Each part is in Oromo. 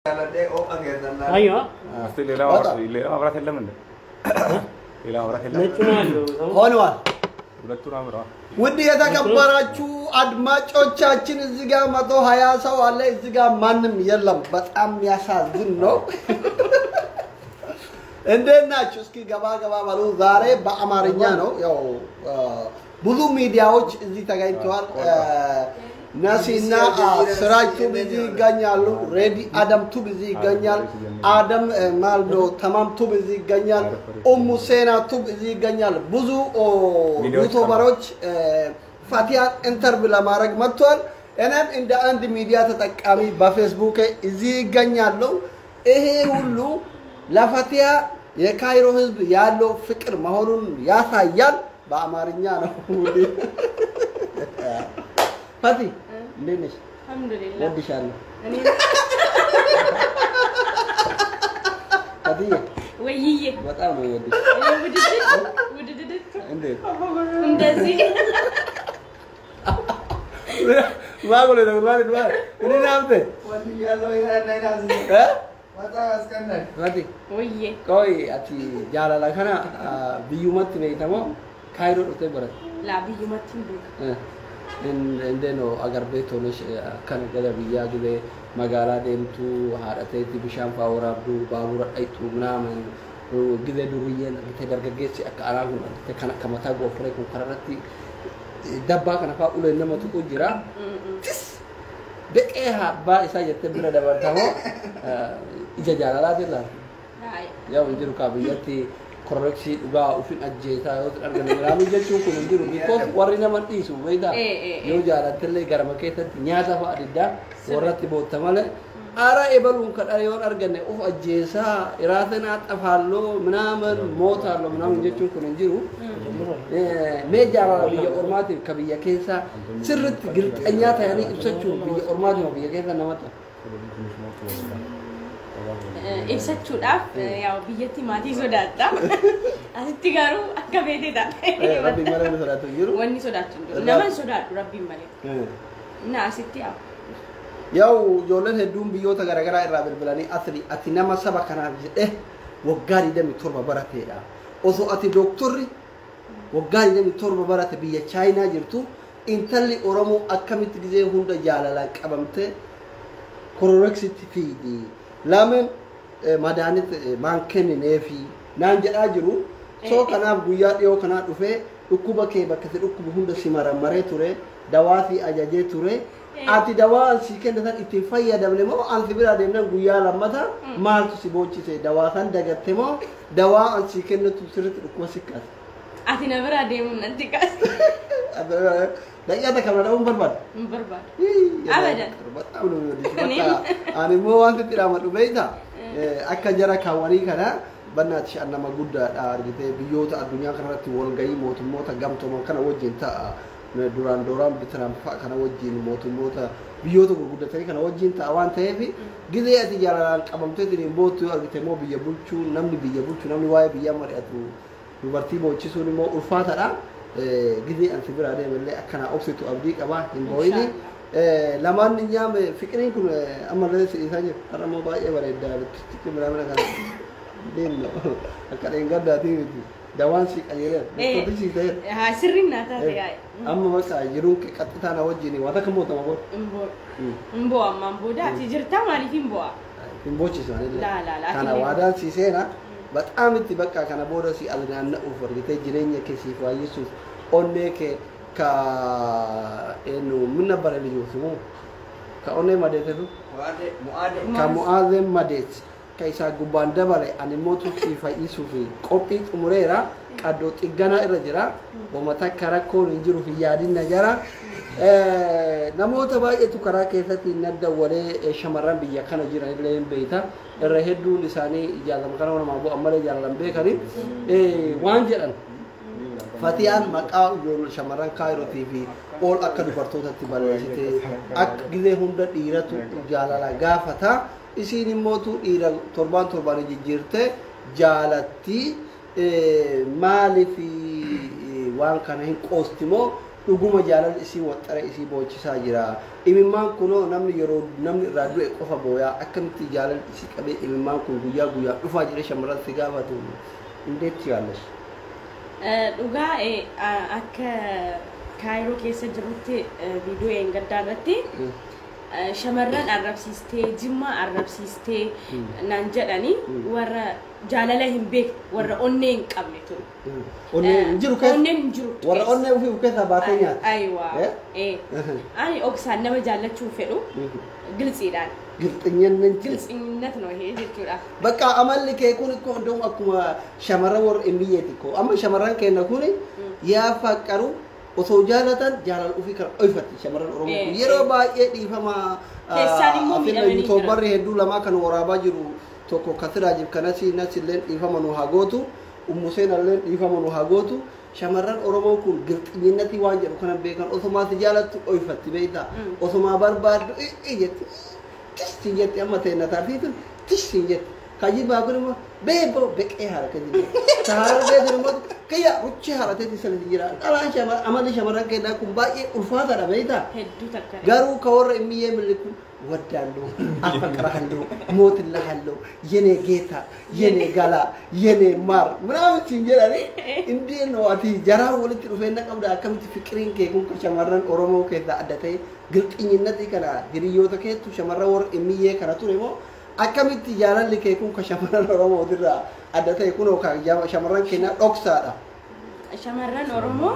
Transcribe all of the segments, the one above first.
አዮ እስቲ ሌላ ሌላ ማብራት የለም እንዴ? ሌላ ማብራት የለም። ነጩ ነው ያለው ሰው። ሆነዋል። ሁለቱን አብረዋ። ውድ የተከበራችሁ አድማጮቻችን እዚህ ጋር 120 ሰው አለ፣ እዚህ ጋር ማንም የለም። በጣም የሚያሳዝን ነው። እንዴት ናችሁ? እስኪ ገባ ገባ በሉ። ዛሬ በአማርኛ ነው። ያው ብዙ ሚዲያዎች እዚህ ተገኝተዋል። ነሲና ስራጅ ቱብ እዚህ ይገኛሉ። ሬዲ አደም ቱብ እዚህ ይገኛል። አደም ማልዶ ተማም ቱብ እዚህ ይገኛል። ኡሙ ሴና ቱብ እዚህ ይገኛል። ብዙ ዩቱበሮች ፈቲያን interview ለማድረግ መጥቷል። እኔም እንደ አንድ ሚዲያ ተጠቃሚ በፌስቡክ እዚህ ይገኛለሁ። ይሄ ሁሉ ለፈቲያ የካይሮ ህዝብ ያለው ፍቅር መሆኑን ያሳያል። በአማርኛ ነው። ፈቲ እንዴት ነሽ? አልሐምዱሊላህ። ወድሻለሁ። እኔ ፈትዬ ወይዬ በጣም ነው የምወድሽ። እኔ ውድድድ ውድድድ። እንዴት እንደዚህ ማጎለ ነው ማለት ማለት እኔ ናምተ እ ፈቲ ወይዬ። ቆይ ati jaalala kana biyyumatti beektamoo Kaayiroo dhuftee baratte? ላ biyyumatti hin beeku. እንዴት ነው አገር ቤት ሆነሽ akkana gara biyyaa gibee magaalaa deemtu, haadha ta'etti bishaan fa'aa waraabdu, baabura dhayxu ምናምን, gizee duriyyeen argitee dargaggeessi akka anaa kun argitee kan akka mataa goofree kun kararratti dabbaa kana fa'aa uleen nama tuqu jira. Tis beqee abbaa isaa jettee bira dabartamoo ija jaalalaatiin laata? Yaa hin jiru kaa biyyatti korreksii dhugaa ufin ajjeesaa yoo argame ምናምን jechuun kun hin jiru, because warri nama dhiisu beektaa yoo jaalattillee garama keessatti nyaata fa'a diddaa warratti bootta malee ara ebaluun kadha yoon arganne uf ajjeesaa iraasen axafaalloo ምናምን mootaalloo ምናምን jechuun kun hin jiru. Mee jaalala biyya ormaatiif ka biyya keessaa sirritti girxanyaa ta'anii ibsachuun biyya ormaatiif biyya keessa namatti Ibsachuudhaaf yaa'u biyyatti maatii sodaadha. Asitti garuu akka beekte taate. Rabbiin malee inni sodaatu hin jiru. Wanni sodaatu hin jiru. Nama hin sodaadhu rabbiin malee. Na asitti yaa'u. Yaa'u ijoolleen hedduun biyyoota garaagaraa irraa bilbilanii asli ati nama saba kanaaf jedhee waggaa 27 barateedha. Osoo ati dooktorri waggaa 27 barate biyya Chaayinaa jirtu, intalli Oromoo akkamitti gizee hunda jaalalaan qabamtee kororoksitti fiidi? Lameen madaanit maan kennineefi naan jedhaa jiru. Soo kanaaf guyyaa dhiyoo kanaa dhufee dhukkuba kee bakka si dhukkubu hunda si marammaree ture, dawaa si ajajee ture. Ati dawaa an sii kenne san ittiin fayyadamne moo an si biraa deemnan guyyaa lammata maaltu si boochise? Dawaa san dagatte moo dawaa an sii kennetu sirriitti dhukkuba si kaase? Ati na biraa deemuun natti kaase. Daqiiqaa takka na dha'uun barbaada. Hin barbaadu. Abadan. በጣም ነው የሚወድሽ። በቃ ani immoo wanti itti dhaamadhu beektaa akka jara kaawwanii kana በእናትሽ nama guddaadha argitee biyyoota addunyaa kanarratti walgahii mootummoota gamtooman kana wajjin ta'a, duraan duraan Tiraamp fa'a kana wajjin, mootummoota biyyoota gurguddatanii kana wajjin ta'a waan ta'eef, gizee ati jaalalaan qabamtee ittiin boottu yoo argite immoo biyya bulchuu, namni biyya bulchu, namni waa'ee biyyaa mari'atu dubartii boochisuun immoo ulfaataadha. Gizee ansi biraa deemallee akkanaa obsitu abdii qaba, hin boo'ini. Lamaan nyaame fiqiriin kun ammallee si dhiisaa jiru. Har'a immoo baay'ee bareedda, lippistikii biraa kana deemna akka dheengaddaatii miti. Dawaan si qajeeleera. Doktorri si ta'eera. Haa, sirriin naa taate yaa'e. Amma bakka jiruun qaxxitaa na wajjin waan akka mootama booda. Hin boo'u. Hin boo'u ammaan booda ati jirtaa maaliif hin boo'a? Hin boochisu anillee. Laa laa laa. Kana waadaan si seena በጣም itti bakka kana booda si alnaanna'uuf argitee jireenya kee siif waayyisuuf onnee kee ka eenyu ምን ነበረ ልጁ ስሙ ka onnee madeetetu ka Mu'aazeen madeet ka isaa gubbaan dabale ani immoo si fayyisuuf qophii xumureera, qaddoo xigganaa irra jira, wama takka rakkoon hin jiru, hin yaadin na jara. Namoota baay'eetu karaa keessatti nadda walee shamarran biyya kana jiran illee hin beeyta, irra hedduun isaanii jaalama kana namaa bu'an malee jaalalan beekani waan jedhan Fatiyaan maqaa ijoollee shamarran Kaayirootii fi ol akka dubartootatti balleessite, akka gizee hunda dhiiratu jaalala gaafata, isiin immootu dhiira torbaan torbaan jijjiirte jaalatti, maaliif waan kana hin qoosti moo Dhuguma jaalalli isii waxxara isii boochisaa jira. Imimmaan kunoo namni yeroo namni irraa du'e qofa booyaa akkamitti jaalalli isii qabee imimmaan kun guyyaa guyyaa dhufaa jedhee shamarran si gaafatu indeetti yaallash. Dhugaa akka Kaayiroo keessa jirutti viidiyoo eengaddaa irratti shamarran arrabsiistee Jimmaa arrabsiistee naan jedhani warra jaalala hin beekne warra onnee hin qabne ture. Onnee hin jiru keessa. Onneen hin jiru. Warra onnee ofii of keessaa baatee nyaata. Ayiwaa. Ani oksaan nama jaallachuu fedhu gilxiidhaan. Gilxinyanneen jira. Gilxinyinnet ነው ይሄ jechuudha. Bakka amalli kee kun ikkoo hunduu akkuma shamarran warra hin biyyeeti ikkoo. Amma shamarran keenya kun yaa faqqaru osoo jaalatan jaalala ofii kana dhoyfatti shamarran Oromoo kun yeroo baay'ee dhiifama. Keessaan immoo miidhamanii jiran. Yuutuubarri hedduu lamaa kan waraabaa jiru tokko Kasiraajiif kanasi nasilleen dhiifama nu haa gootu Ummuseen illeen dhiifama nu haa gootu. Shamarran Oromoo kun gilxinyinnatii waan jedhu kana beekan osomaa si jaalattu dhoyfatti beektaa osomaa barbaaddu i'ii jetti tish jetti amma ta'e na taasisu tish jetti kajibaa kun immoo beeboo beqee haara kan jiru sahaara beeku immoo kiyya ruchee haara ta'e sana jira dhalaan shamarran amalli shamarran keenyaa kun baay'ee ulfaataadha beektaa Hedduu takka. garuu ka warra immiyyee milliku ወዳለሁ አፈቅርሃለሁ ሞትልሃለሁ የኔ ጌታ የኔ ገላ የኔ ማር ምናምን ሲንጀራኒ እንዴት ነው አቲ ጀራ ወልት ዱፌና ቀብዳ akkamitti fiqiriin kee kun shamarran Oromoo keessaa adda ta'e gilxinyinnatii kana hiriyoota keettu shamarran warra immiyyee kana ture moo akkamitti jaalalli kee kun shamarran Oromootirraa adda ta'e kunoo shamarran keenyaa dhoksaadha. Shamarran Oromoo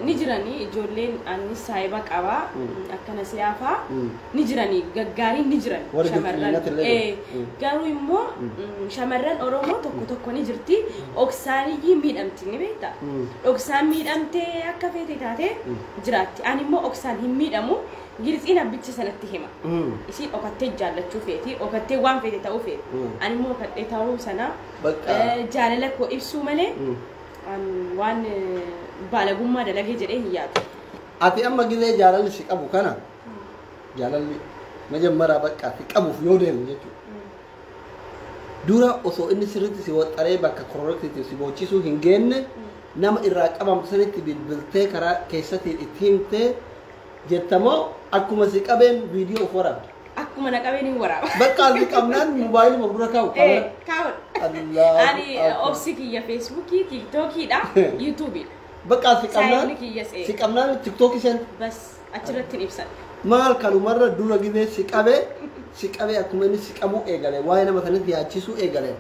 ni jiranii ijoolleen anis saayiba qabaa akkana siyaafaa ni jiranii gaggaariin ni jiran Warri shamarran. gilxinyinnatii illee Garuu immoo shamarran Oromoo tokko tokko ni jirti oksaaniyyii miidhamti ni beektaa. Dhoksaan miidhamtee akka feete taatee jiraatti. Ani immoo oksaan hin miidhamu gilxiin abbicha sanatti hima. Isiin dhokattee jaallachuu feeti, dhokattee waan feete ta'uu feeti. Ani immoo dhokadhee ta'uu sana Bakka. jaalala koo ibsuu malee waan baalagummaa dalagee jedhee hin yaadu. Ati amma gisee jaalalli si qabu kana jaalalli majammaraa bakka si qabuuf yoo deemu jechuudha. Dura osoo inni sirriitti si waxxaree bakka kororoktiitti si boochisuu hin geenne nama irraa qabamtu sanitti bilbiltee karaa keessatti itti himtee jettamoo akkuma si qabeen viidiyoo of waraabda. Akkuma na qabeen hin waraaba. Bakka si qabnaan mobaayiluma dura kaa'u. Kaa'uun. Allahu Ani Akbar. obsi kiyya Feesbuukii, Tiiktookiidha, Yuutuubiidha. Bakka si qabnaan Saayilli kiyya si qabnaan tiktookii seen Bas achirratti hin ibsadha. maal kanumarra dura gizee si qabee akkuma inni si qabuu eegale waa'ee nama sanatti yaachisuu eegale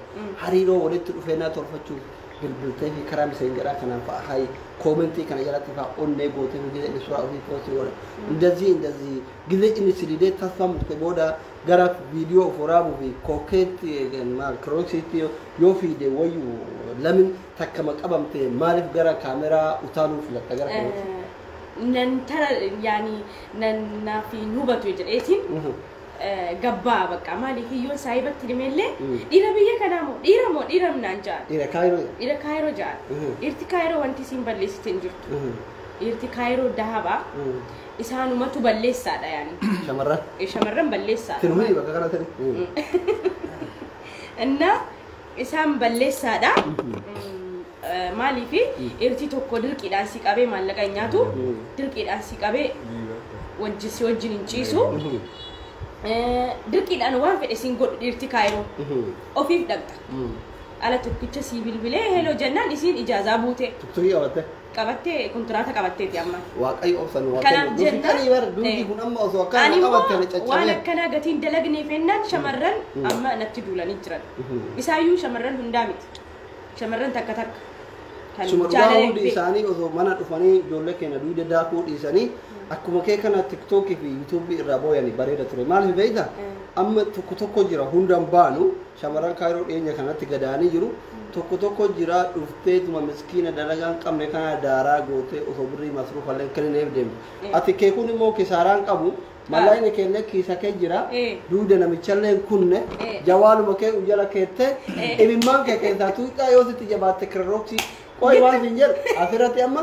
hariiroo walitti dhufeenyaa tolfachuuf bilbiltee fi karaa miseenjaraa kanaan fa'a hayi koomentii kana jalatti fa'a onnee gootee fi gizee inni suuraa ofii poostii godhe እንደዚህ እንደዚህ gizee inni si didee tasfaa murte booda gara viidiyoo of waraabuu fi kookeetti maal kirooksiitti yoo fiide wayyu lamin takkama qabamte maaliif gara kaameraa utaaluu filatta gara kanatti? Nan tara yaani nan naaf hin hubatu jedheetiin gabbaa bakka maaliif hiyyoon saayibatti himellee dhiira biyya kanaa moo dhiira moo dhiira naan ja'an. Dhiira Kaayiroo. Dhiira Kaayiroo ja'an. Dhiirti Kaayiroo wanti isiin balleessite hin jirtu. Dhiirti Kaayiroo dahabaa isaanumatu balleessaadha yaani. Shamarran. Shamarran balleessaadha. Tinumii bakka kana tani. Innaa isaan balleessaadha. Maaliif dhiirti tokko dirqiidhaan si qabee maallaqa hin nyaatu, dirqiidhaan si qabee wajji si wajjin hin ciisu. Dirqiidhaan waan fedhe siin godhu dhiirti Kaayiroo ofiif dhaqxa. Ala tokkicha sii bilbilee heloo jennaan isiin ijaazaa buute Tuktukii qabatte. qabattee kontiraata qabatteeti amma. Waaqayyo obsan Kanaaf waaqayyo. jenna- Nuti bara duuti kun amma osoo Ani akkana immoo qabattani waan caccabee. akkanaa gatiin dalagneef jennaan shamarran amma natti duulanii jiran. Isaayyuu shamarran hundaa miti. Shamarran takka takka. Kan Suma dhugaa jaalala hin hundi beekne. isaanii osoo mana dhufanii ijoollee keenya duuda daakuu dhiisanii akkuma kee kana tiktookii fi yuutuubii irraa booyanii bareeda ture. Maaliif beektaa? Amma tokko tokko jira hundaan baanu shamarran Kaayiroo dhiyeenya kanatti gadaanii jiru. Tokko tokko jira dhuftee tuma miskiina dalagaa hin qabne kana daaraa gootee osoo birrii masruufallee kennineef deemte. Ati kee kun immoo kisaaraan qabu mallaqni keellee kiisa kee jira. Duuda namichallee hin kunne jawaaluma kee jala keettee imimmaan kee keessaa tuuxaa yoo sitti jabaatte kirorooksii qoy waan hin jedhu asirratti amma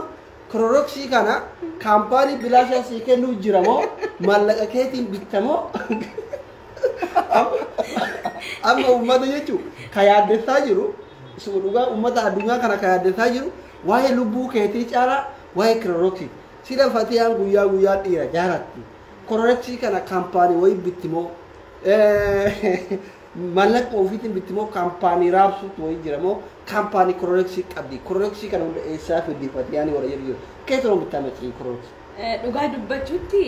kirorooksii kana kaampaanii bilaashaa sii kennuu jira moo maallaqa keetiin bitta moo amma uummata jechuun ka yaaddessaa jiru isuma dhugaa uummata addunyaa kana ka yaaddessaa jiru waa'ee lubbuu keetii caalaa waa'ee kirorooksii. Sila Fatiyaan guyyaa guyyaa dhiira jaalatti. Kororeksii kana kaampaanii wayii bittimoo maallaqa ofiitiin bittimoo kaampaanii raabsuutu wayii jira moo kaampaanii kororeksii qabdi. Kororeksii kana hunda eessaa fiddi Fatiyaan warra jedhu jiru. Keessumaa bittaa macii kororeksii. Dhugaa dubbachuutti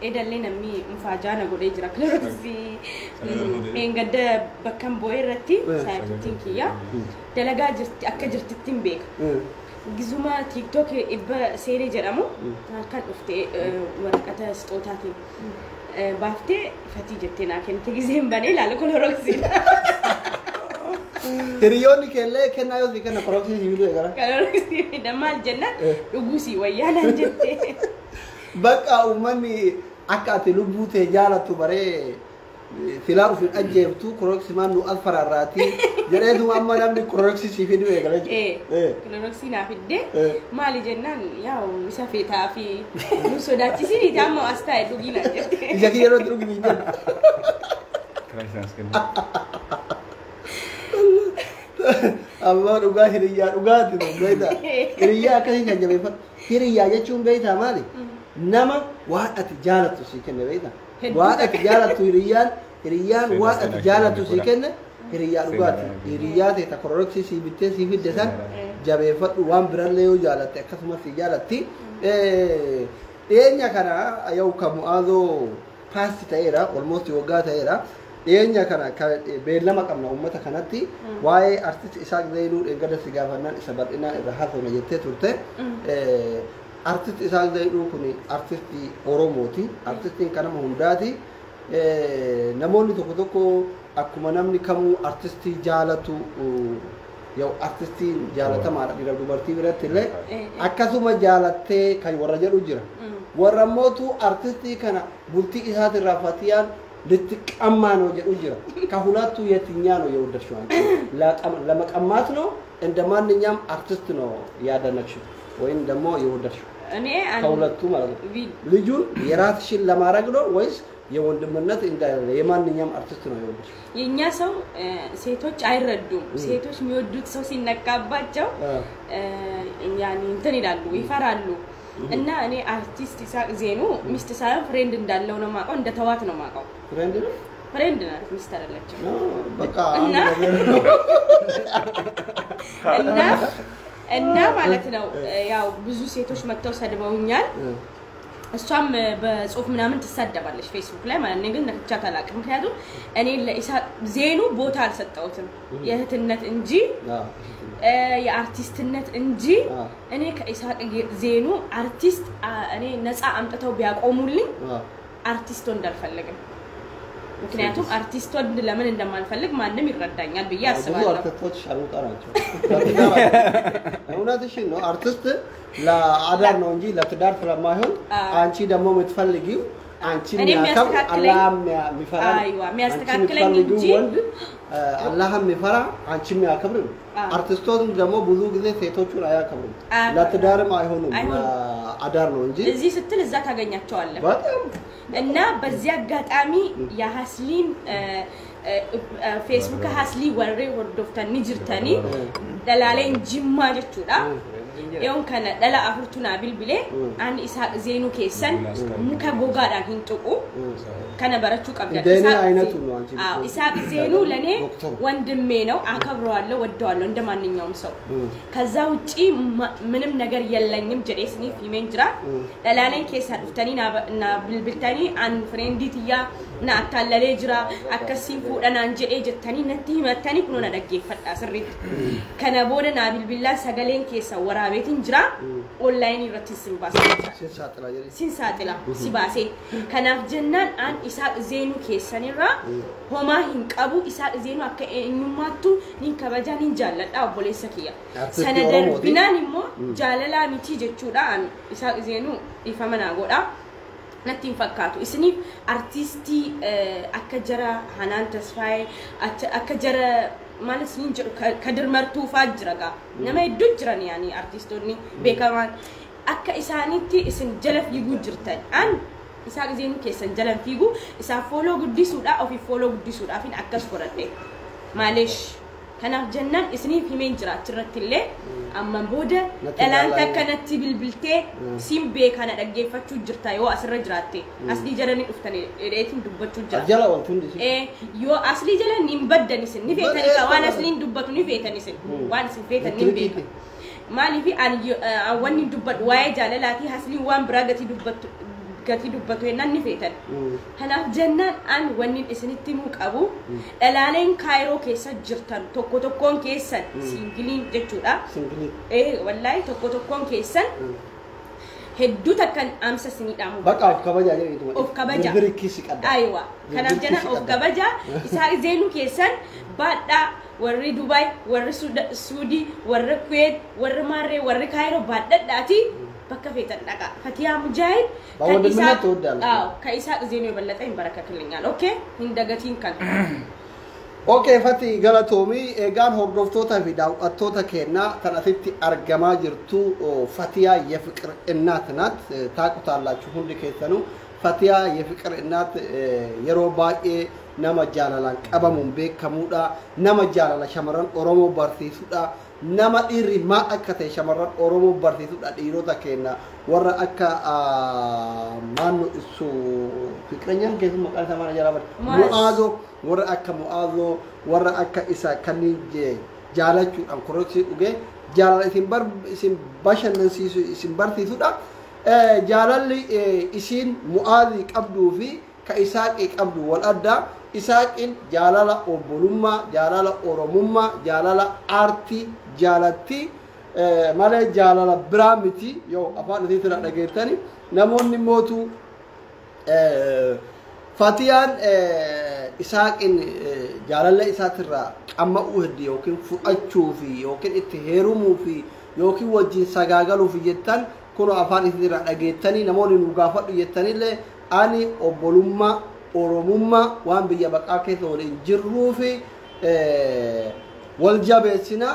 edallee namni mufaajaa na godhee jira. Kilorooksii gadda bakka bu'ee irratti saayintistiin kiyya dalagaa jirti akka jirtitti hin beeka. Gizuma TikTok dhibba seenee jedhamu kan dhufte waraqata sixootaatiin baaftee fatii jettee naa kennite gizeen banee ilaala kilorooksii. Hiriyoonni keellee kennaa yoo si kenna kororeksii si fiduu eegala. Kilorooksii maal jennaan dhuguu wayyaa naan jettee. Bakka uummanni akka ati lubbuu tee jaalattu baree filaa ofiin ajjeeftu kororeksii maan nu alfaraarraati jedheetuma amma namni kororeksii si fiduu eegala jechuudha. Kilorooksii naa fiddee maali jennaan yaa'u isa feetaa fi nu sodaachisiniiti amma as taa'e dhugii naan jette. Ija kiyya yeroo dhugi hin jedhu. Amma dhugaa hiriyyaa dhugaati beektaa. Hiriyyaa akkasii kan jabeeffatu. Hiriyyaa jechuun beektaa maali? Nama waan ati jaalattu si kenne beektaa. Waan ati jaalattu hiriyyaan hiriyyaan waan ati jaalattu si kenne hiriyyaa dhugaati. Hiriyyaa ta'e ta kororeksii si bittee si fidde san jabeeffadhu waan birallee yoo jaalatte akkasumas si jaalatti. Dhiyeenya kana yoo ka Mu'aazoo paasti ta'eera almost waggaa ta'eera. Dhiyeenya kana beellama qabna uummata kanatti waa'ee artist Isaaq Zainuu eeggada si gaafannaan isa bal'inaan irra haasofna jettee turte. Artist Isaaq Zainuu kun artistii Oromooti. Artistiin kanama hundaati. Namoonni tokko tokko akkuma namni kamuu artistii jaalatu yoo artistiin jaalatamaadha dhiira dubartii biratti illee akkasuma jaalattee kan warra jedhu jira. Warra mootu artistii kana bultii isaatirraa Fatiyaan ልትቀማ ነው jedhu jira። ከሁለቱ የትኛ ነው የወደድሽው አንቺ? ለመቀማት ነው እንደ ማንኛውም አርቲስት ነው ያደነቅሽው ወይም ደግሞ የወደድሽው? እኔ ከሁለቱ ማለት ነው። ልጁን የራስሽን ለማድረግ ነው ወይስ የወንድምነት እንደ የማንኛውም አርቲስት ነው የወደድሽው? የኛ ሰው ሴቶች አይረዱም። ሴቶች የሚወዱት ሰው ሲነካባቸው ያኒ እንትን ይላሉ፣ ይፈራሉ። እና እኔ አርቲስት ይስሐቅ ዜኑ ሚስት ሳይሆን friend እንዳለው ነው የማውቀው፣ እንደ ተዋት ነው የማውቀው። friend ነው? friend ናት፣ ሚስት አይደለችም። በቃ እና እና ማለት ነው ያው ብዙ ሴቶች መጥተው ሰድበውኛል። እሷም በጽሁፍ ምናምን ትሳደባለች ፌስቡክ ላይ ማለት ነው። ግን ነክቻት አላውቅም። ምክንያቱም እኔ ለኢሳቅ ዜኑ ቦታ አልሰጠሁትም፣ የእህትነት እንጂ የአርቲስትነት እንጂ። እኔ ከኢሳቅ ዜኑ አርቲስት እኔ ነፃ አምጥተው ቢያቆሙልኝ አርቲስት ወንድ አልፈልግም። ምክንያቱም አርቲስት ወንድ ለምን እንደማልፈልግ ማንም ይረዳኛል ብዬ አስባለሁ። ብዙ አርቲስቶች ሸርሙጣ ናቸው። እውነትሽን ነው። አርቲስት ለአዳር ነው እንጂ ለትዳር ስለማይሆን አንቺ ደግሞ የምትፈልጊው አንቺ የሚያከብር አላህ የሚፈራ የሚያስተካክለኝ እንጂ ወንድ አላህ የሚፈራ አንቺ የሚያከብር ነው። አርቲስቶች ደግሞ ብዙ ጊዜ ሴቶቹን አያከብሩም፣ ለትዳርም አይሆኑም፣ ለአዳር ነው እንጂ እዚህ ስትል እዛ ታገኛቸዋለህ። በጣም እና በዚህ አጋጣሚ የሀስሊን ፌስቡክ ሀስሊ warri hordoftanii jirtanii dhalaaleen jimmaa jechuudha. Yoon kana dhala afurtu naa bilbilee ani Isaaq Zeenuu keessan muka gogaadhaan hin tuqu kana barachuu qabda. ኢሳቅ ዜኑ ለኔ ወንድሜ ነው፣ አከብረዋለሁ፣ ወደዋለሁ እንደ ማንኛውም ሰው። ከዛ ውጪ ምንም ነገር የለኝም jedhee isiniif himeen jira. Dhalaaleen keessaa dhuftanii na bilbiltanii an friendii tiyyaa na attaallalee jira akkasiin fuudha naan jedhee jettanii natti himattanii kunoo na dhaggeeffadhaa sirriitti. Kana booda naa bilbillaan sagaleen keessa waraabeetiin jira. Onlaayinii irratti sin baasa. Sin saaxila si baasee. Kanaaf jennaan an Isaaq Zeenuu keessanirraa homaa hin qabu. Isaaq Zeenuu akka eenyummaattu nin kabajaa nin jaalladha obboleessa kiyya. Sana darbinaan immoo jaalalaa miti jechuudha. An Isaaq Zeenuu dhiifama naa godha. Natti hin fakkaatu. Isiniif artistii akka jara Hanaan Tasfaayee akka jara ማለት isiniin jedhu Kadir Martuufaa jira gaa. Nama hedduu jiran yaani artistoonni beekamaan akka isaanitti isin jala fiiguu jirtan. An Isaaq Zeenuu keessan jala fiigu isaa fooloo guddisuudha ofii fooloo guddisuudhaafin akkas godhadhe. Maaleesh Kanaaf jennaan isiniif himeen jira achirratti illee amman booda dhalaan takka natti bilbiltee siin beekana dhaggeeffachuu jirta yoo asirra jiraatte aslii jala ni dhuftani dheetiin dubbachuu jira. Jala wanti hundi. Yoo aslii jala ni baddan isin ni feetani ka waan asliin dubbatu ni feetan isin waan isin feetan ni beeka. Maaliif ani wanni dubbadhu waa'ee jaalalaatii asliin waan biraa gatii dubbattu gatii dubbatu jennaan ni feetan. Kanaaf jennaan an wanni isinitti himuu qabu dhalaaleen Kaayiroo keessa jirtan tokko tokkoon keessan siingiliin jechuudha. Singilii. Wallaahi tokko tokkoon keessan hedduu takkan amsa isinii dhaamu. Bakka of kabajaa jedhaniitu. Of kabaja. Birbiri kiisi qadda. Aywa. Kanaaf jennaan of kabaja isaa zeenuu keessan baadhaa warri Dubaay, warri Suudii, warri Kuweet, warri Maarree, warri Kaayiroo baadhadhaati bakka feetan dhaqa. Fatiyaa Mujaahid kan isaa kan isaa zeenuu የበለጠ ይንበረከክልኛል። Okay hin dagatiin kan. Okay Fati galatoomii eegaan hordoftootaa fi daawwattoota keenyaa tan asitti argamaa jirtu Fatiyaa የፍቅር እናት ናት። ታውቁታላችሁ hundi keessanuu Fatiyaa የፍቅር እናት yeroo baay'ee nama jaalalaan qabamuun beekamuudha. Nama jaalala shamarran Oromoo barsiisuudha. Nama dhiirri maal akka ta'e shamarran Oromoo barsiisuudha dhiirota keenya warra akka maannu ibsu fiqiranyaan keessumaa maqaan isaa maal jalaa bara Mu'aazoo warra akka Mu'aazoo warra akka isa kanneen jaalachuudhaan korroksii dhugee jaalala isin bashannansiisu isin barsiisuudha. Jaalalli isiin Mu'aazii qabduu fi ka Isaaqii qabdu wal addaa. Isaaqiin jaalala obbolummaa, jaalala Oromummaa, jaalala aartii jaalatti malee jaalala biraa miti yoo afaan isiitti dhageettani namoonni mootu Fatiyaan Isaaqiin jaalala isaatirraa qamma'uu heddi yookiin fudhachuu fi yookiin itti heerumuu fi yookiin wajjin sagaagaluu fi jettan kun afaan isiitirraa dhageettanii namoonni nu gaafadhu jettanillee ani obbolummaa Oromummaa waan biyya baqaa keessa waliin jirruu fi wal jabeessina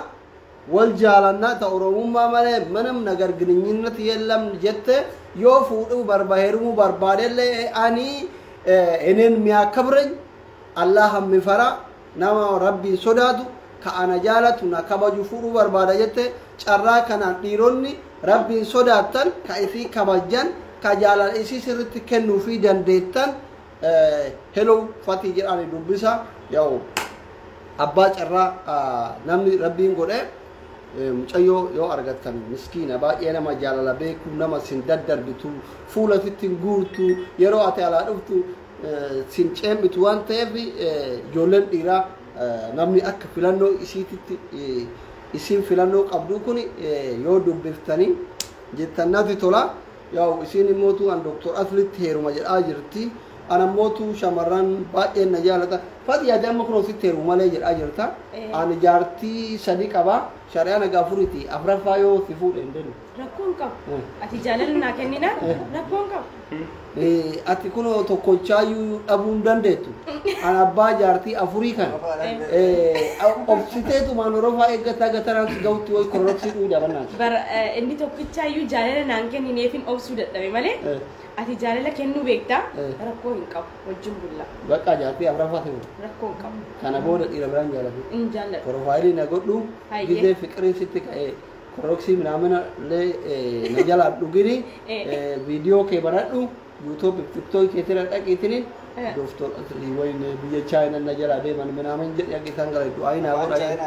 wal jaalannaa ta Oromummaa malee ምንም ነገር ግንኙነት የለም jette yoo fuudhuu heerumuu barbaadellee ani እኔን የሚያከብረኝ አላህ የሚፈራ nama rabbiin sodaatu ka ana jaalatu na kabaju fuudhuu barbaada jette carraa kanaan dhiironni rabbiin sodaattan ka isii kabajjan ka jaalala isii sirritti kennuufii dandeettan hello Fatii jedhani dubbisa yaw abbaa carraa namni rabbiin godhe mucayyoo yoo argattan miskiina baay'ee nama jaalala beeku nama sin daddarbitu fuula sitti hin guurtu yeroo ati alaa dhuftu sin ceemmitu waan ta'eef ijoolleen dhiiraa namni akka filannoo isiititti isiin filannoo qabdu kun yoo dubbiftanii jettan natti tola yaw isiin immootu an Doktor Aslitti heeruma jedhaa jirti. Ana mootu shamarran baay'een na jaalata. Fati yaadee amma kun sitti heerumu malee jedhaa jirta. Ani jaartii sadi qaba. Shari'aa nagaa afuriiti. Afraffaa yoo si fuudhe hin deemu. Rakkoon qabu. Ati jaalala naa kennina rakkoon qabu. Ati kun tokkochaayyuu dhabuu hin dandeettu. Ani abbaa jaartii afurii kana. Obsiteetumaan horofaa eeggataa gataraan si gahutti wayi korroksii dhuu dabannaati. Bara inni tokkichaayyuu jaalala naan kennineefin obsuu dadhabe malee ati jaalala kennuu beektaa rakkoo hin qabu wajjin bulla. Bakka jaartii afraffaa ta'u. Rakkoo hin qabu. Kana booda dhiira biraan jaalatu. Hin jaalladhu. Profaayilii na godhu gizee fiqiriin sitti ka'ee korroksii minaamina illee na jalaa dhugini viidiyoo kee baradhu yuutuub tiktook keetirra dhaqiitini Doktor Aslii wayne biyya Chaayinaa na jalaa deeman minaamin jedhi akka isaan gara du'aayi naa godha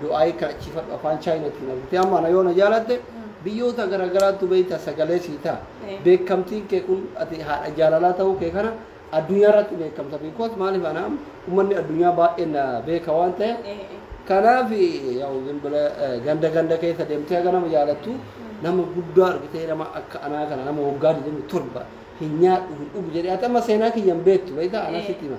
du'aayi kaachifadhu afaan Chaayinaatiin argite amma na yoo na jaalatte biyyoota garaagaraattu beekta sagalee sii ta'a beekamtiin kee kun ati haadha jaalalaa ta'uu kee kana addunyaa irratti beekamta because maaliif ana uummanni addunyaa baay'een na beeka waan ta'eef kanaaf yaa'u zimbila ganda ganda keessa deemtee haga nama jaalattu nama guddaa argitee nama akka anaa kana nama waggaa 27 hin nyaadhu hin dhugu jedhee ati amma seenaa kiyya hin beektu beektaa ana sitti hima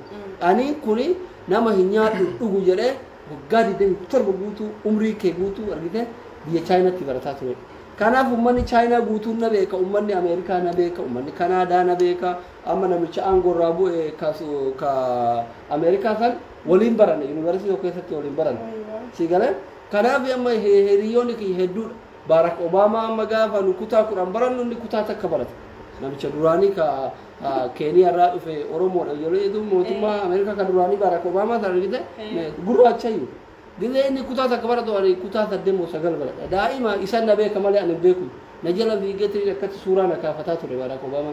ani kuni nama hin nyaadhu hin dhugu jedhee waggaa 27 guutuu umrii kee guutuu argitee biyya Chaayinaatti barataa ture. Kanaaf uummanni Chaayinaa guutuun na beeka, uummanni Ameerikaa na beeka, uummanni Kanaadaa na beeka, amma namicha aangoo irraa bu'e ka Ameerikaa san waliin baranne yuunivarsiitii tokko keessatti waliin baranne. Si galee kanaaf amma hiriyoonni kiyya hedduudha. Barack Obama amma gaafa nu kutaa 10 barannu inni kutaa takka barate. Namicha duraanii ka Keeniyaa irraa dhufe Oromoodha yeroo jedhu mootummaa Ameerikaa kan duraanii Barack Obama sana argite gurraachayyuu. Gizee inni kutaa takka baratu ani kutaa saddeet sagal baradha. Daa'ima isaan na beeka malee ani hin beeku. Na jala fiigeetiin akkatti suuraa na kaafataa ture Barack Obama.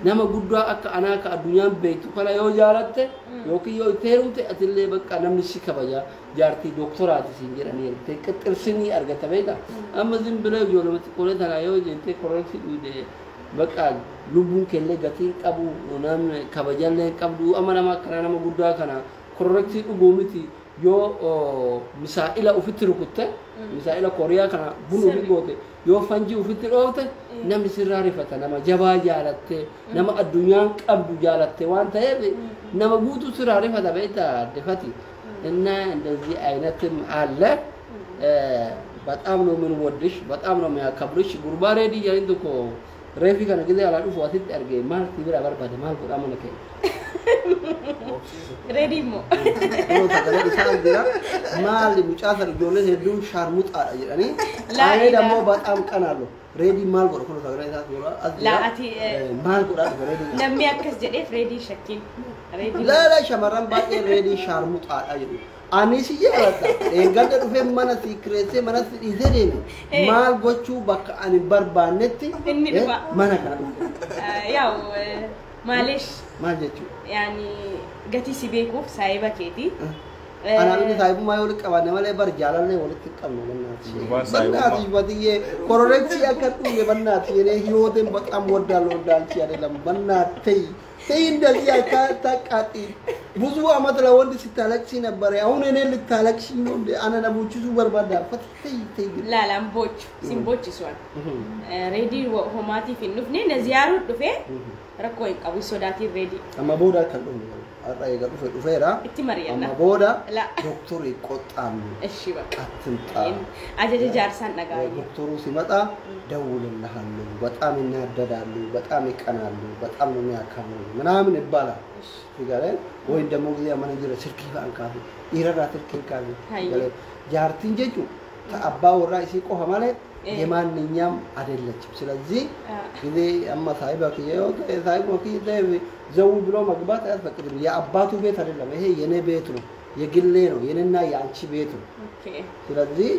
Nama guddaa akka anaa akka addunyaan beektu kana yoo jaalatte yookiin yoo itti heerumte atillee bakka namni si kabaja jaartii doktoraati siin jedhanii ergite qixxirsinii argata beekta. Amma zimbilee ijoollee xiqqoolee tanaa yoo jettee koroneksii dhuyde bakka lubbuun keellee gatii qabu namni kabajallee qabdu amma nama akkanaa nama guddaa kana koroneksii dhuguu miti yoo misaa'ila ofitti rukutte misaa'ila kooriyaa kana bun ofi goote yoo fanjii ofitti dhoofte namni sirraa rifata nama jabaa jaalatte nama addunyaan qabdu jaalatte waan ta'eef nama guutuu sirraa rifata beektaa addefati እና እንደዚህ አይነትም አለ። በጣም ነው የምንወድሽ፣ በጣም ነው የሚያከብርሽ። ጉርባ ሬዲ ጀሪን tokko reefi kana ጊዜ alaa dhufu asitti arge maal si bira barbaade maal godhaa mana kee Reedii immoo. Yeroo sagalee isaa jira maali mucaa sana ijoolleen hedduun shaarmuxaadha jedhanii Laa ani ilaa. dammoo በጣም ቀናለሁ reedii maal godha kun sagalee isaa jira as jira Laa ati, maal godhaa dhufe reedii Namni akkas jedheef reedii shakkiin. Reedii. Lala shamarran baay'een reedii shaarmuxaadha jedhu. Ani si jaaladha. Eeggadda dhufee mana si kireessee mana si dhiisee deeme. Maal gochuu bakka ani barbaannetti Inni dhufa. mana kana dhufe. Yaa'u maalish Maal jechuudha? yaani gatii si beekuuf saayiba keeti. Anaaf inni saayibummaa yoo walitti qabaanne malee bar jaalallee walitti hin qabnu bannaati. Gurbaan saayibummaa. Bannaati batiyyee kororeksii akka dhuge bannaati jedhee hiyooteen በጣም ወዳለሁ እንዳንቺ አይደለም በናት ተይ ተይ እንደዚህ አታቃጢ። ብዙ አመት ለወንድ ስታለቅሲ ነበር። አሁን እኔ ልታለቅሲ ነው እንዴ? አነ ነቡችሱ በርባዳ ፈት ተይ ተይ Laalaan boochu sin bochisuwan. Reedii homaatiif hin dhufne na ziyaaruu dhufee rakkoo hin qabu sodaatiin reedii. Amma booda kan dhufne har'a eega dhufe dhufeera. Itti mari'anna. Amma booda La. doktorri qoxxaannu Ishi bakka. አትምጣ። Ajaja jaarsaan dhaga'aa. ዶክተሩ ሲመጣ ደውልልሃለሁ፣ በጣም ይናደዳሉ፣ በጣም ይቀናሉ፣ በጣም ነው የሚያከብሩ ምናምን ይባላል። ሲጋለ ወይም ደግሞ ጊዜ መነጀረ ስልክ አንካፊ ኢረራ ስልክ ካፊ Hayye. ጃርቲን ጀቹ ተአባ ወራ እሲ ቆፈ ማለት የማንኛም አይደለችም። ስለዚህ ጊዜ አማ ሳይባ ከየው ሳይባ ከየ ዘው ብሎ መግባት አያስፈቅድም። የአባቱ ቤት አይደለም ይሄ የኔ ቤት ነው፣ የግሌ ነው፣ የኔና የአንቺ ቤት ነው። Okay. ስለዚህ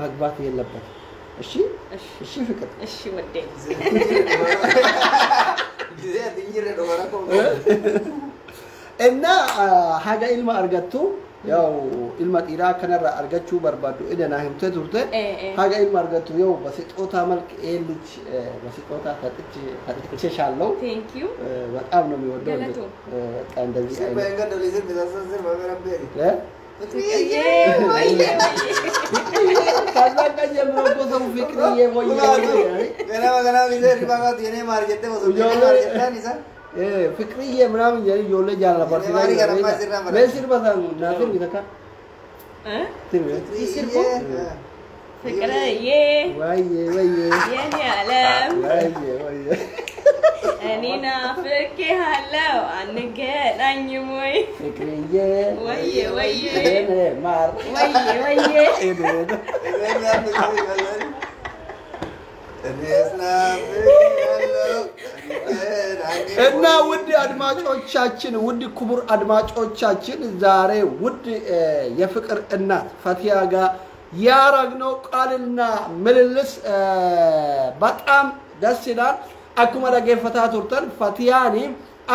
መግባት የለበትም። እሺ እሺ እሺ ፍቅር እሺ ወዴ ጊዜ ati hin jirre dhugara koo. እና haga ilma argattu ያው ilma dhiiraa kanarraa argachuu barbaaddu ida naa himtee turte haga ilma argattu ያው በስጦታ መልክ ይሄ ልጅ በስጦታ ሰጥቼሻለሁ። Thank you. በጣም ነው የሚወደው። ገለቱ። በቃ እንደዚህ Sirba አይነት hin gadda sirbi sassan sirba gara beeri. እ? ወየ ወየ ከዛ ቀን ጀምሮ እኮ ሰው ፍቅርዬ ወየ ወየ Ganama ganama gisee hirribaa kaatu yenee maal jettee osoo jedhee maal jettaan isa. ፍቅርዬ ምናምን እያሉ ijoollee jaalala Marii kana ammaa sirraa barsiisaa mee sirba san naa sirbi takka እ? sirbi Sirbu? ፍቅርዬ ወየ ወየ የኔ ዓለም ወየ ወየ እኔ ናፍቄሃለሁ አንገናኝም ወይ ፍቅርዬ ወየ ወየ የኔ ማር ወየ ወየ የኔ እና ውድ አድማጮቻችን ውድ ክቡር አድማጮቻችን ዛሬ ውድ የፍቅር እናት ፈቲያ ጋር ያረግነው ቃልና ምልልስ በጣም ደስ ይላል። Akkuma dhaggeeffataa turtan Fatiyaani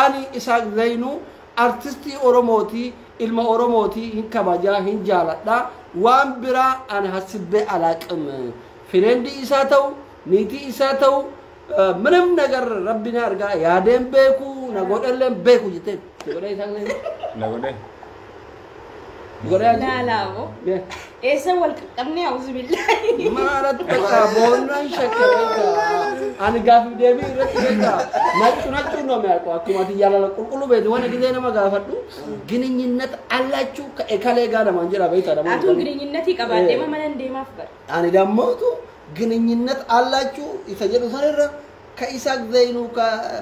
ani Isaaq Zaynuu artistii Oromooti ilma Oromooti hin kabajaa hin jaaladha waan biraa ani hasibbee alaaqim friendii isaa ta'u niitii isaa ta'u ምንም ነገር ረቢና አርጋ ያደን ቤኩ ነጎደለን ቤኩ ጅቴ ጎደ ኢሳቅ ዘይኑ Na godhee. ጎደ ላላቦ ኤሰ ወልቀቀምኔ አውዙ ቢላሂ ማለት በቃ ቦናን ሸከረጋ ani gaafif deebii irratti beekaa nachu nachu ነው የሚያውቀው akkuma ati jaalala qulqulluu beektu waan ጊዜ nama gaafadhu ግንኙነት አላችሁ ከኤካሌ ጋር namaan jedha beektaa አቱን namoonni ግንኙነት qabaadhee mana deemaaf bar ani dammotu ግንኙነት አላችሁ isa jedhu sanirra ከኢሳቅ ዘይኑ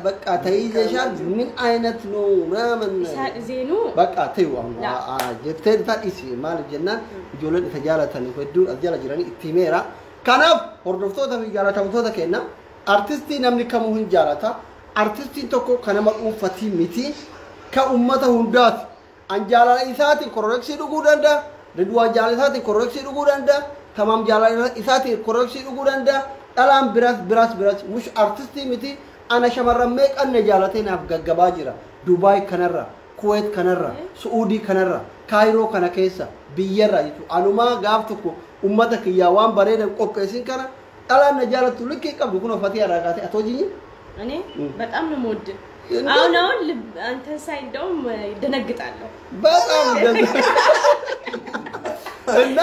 በቃ ተይዘሻል ምን አይነት ነው ምናምን ኢሳቅ ዜኑ በቃ ተይው አሁን ላ። jettee tadhisi maal jennaan ijoolleen isa jaalatan hedduun as jala jiranii itti himeera. Kanaaf hordoftoota fi jaalatamtoota kenna artistii namni kamuu hin jaalata. Artistiin tokko kan nama dhuunfatii miti kan uummata hundaati. An jaalala isaatiin koroneksii dhuguu danda'a. Ridwaan jaalala isaatiin korroksii dhuguu danda'a. Tamaam jaalala isaatiin korroksii dhuguu danda'a. Dhalaan biraas biraas biraas mush artistii miti ana shamarran meeqan na jaalatee naaf gaggabaa jira. Dubaay kanarra, Kuwait kanarra, Su'uudii kanarra, Kaayiroo kana keessa biyyarra jechuudha. Anumaa gaaf tokko ummata kiyyaa waan bareedan qopheessin kana dhalaan na jaalattu likkii qabdu kun uffatee araagaatee atoo jinyi. እኔ በጣም ነው የምወድህ። አሁን አሁን አንተን ሳይ እንደውም ደነግጣለሁ። በጣም ደስ እና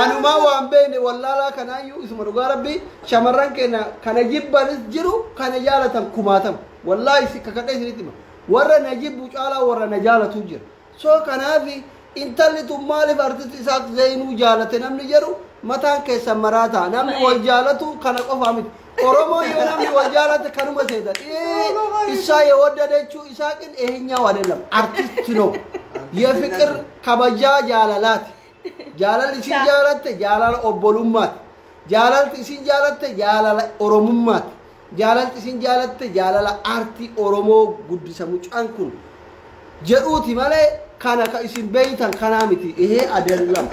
anumaa waan beekne wallaalaa kanaayyuu isuma dhugaa rabbii shamarran keenya kana jibbanis jiru kana jaalatan kumaatama wallaahi si kakadhee isinitti hima warra na jibbu caalaa warra na jaalatu jira soo kanaafi intalli tun maaliif artisti Isaaq Zeenuu jaalate namni jedhu mataan keessan maraataa namni wal jaalatu kana qofaa miti Oromoon yoo namni wal jaalate kanuma seeta እሷ የወደደችው ኢሳቅን ይሄኛው አይደለም አርቲስት ነው የፍቅር ከበጃ jaalalaati jaalalli isin jaalatte jaalala obbolummaati jaalalti isin jaalatte jaalala oromummaati jaalalti isin jaalatte jaalala aartii oromoo guddisa mucaan kun jedhuuti malee kana ka isin beeytan kanaa miti ይሄ አይደለም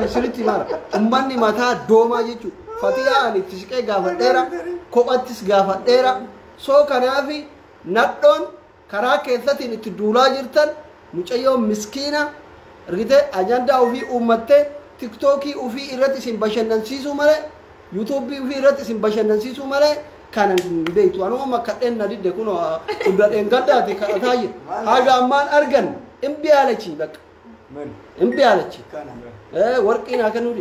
isinitti mara ummanni mataa doomaa jechuudha fatiyaa ani itti siqee gaafadheera kophattis gaafadheera soo kanaafi nadhoon karaa keessatiin itti duulaa jirtan mucayyoon miskiina argite ajandaa ofii uummattee tiktookii ofii irratti isin bashannansiisuu malee yuutuubii ofii irratti isin bashannansiisuu malee kana hin beektu anuma makkadheen na didde kun kudhadheen gaddaati kadhataa jira haga ammaan argan እምቢ አለችኝ በቃ ምን እምቢ አለችኝ ወርቂን አከኑዲ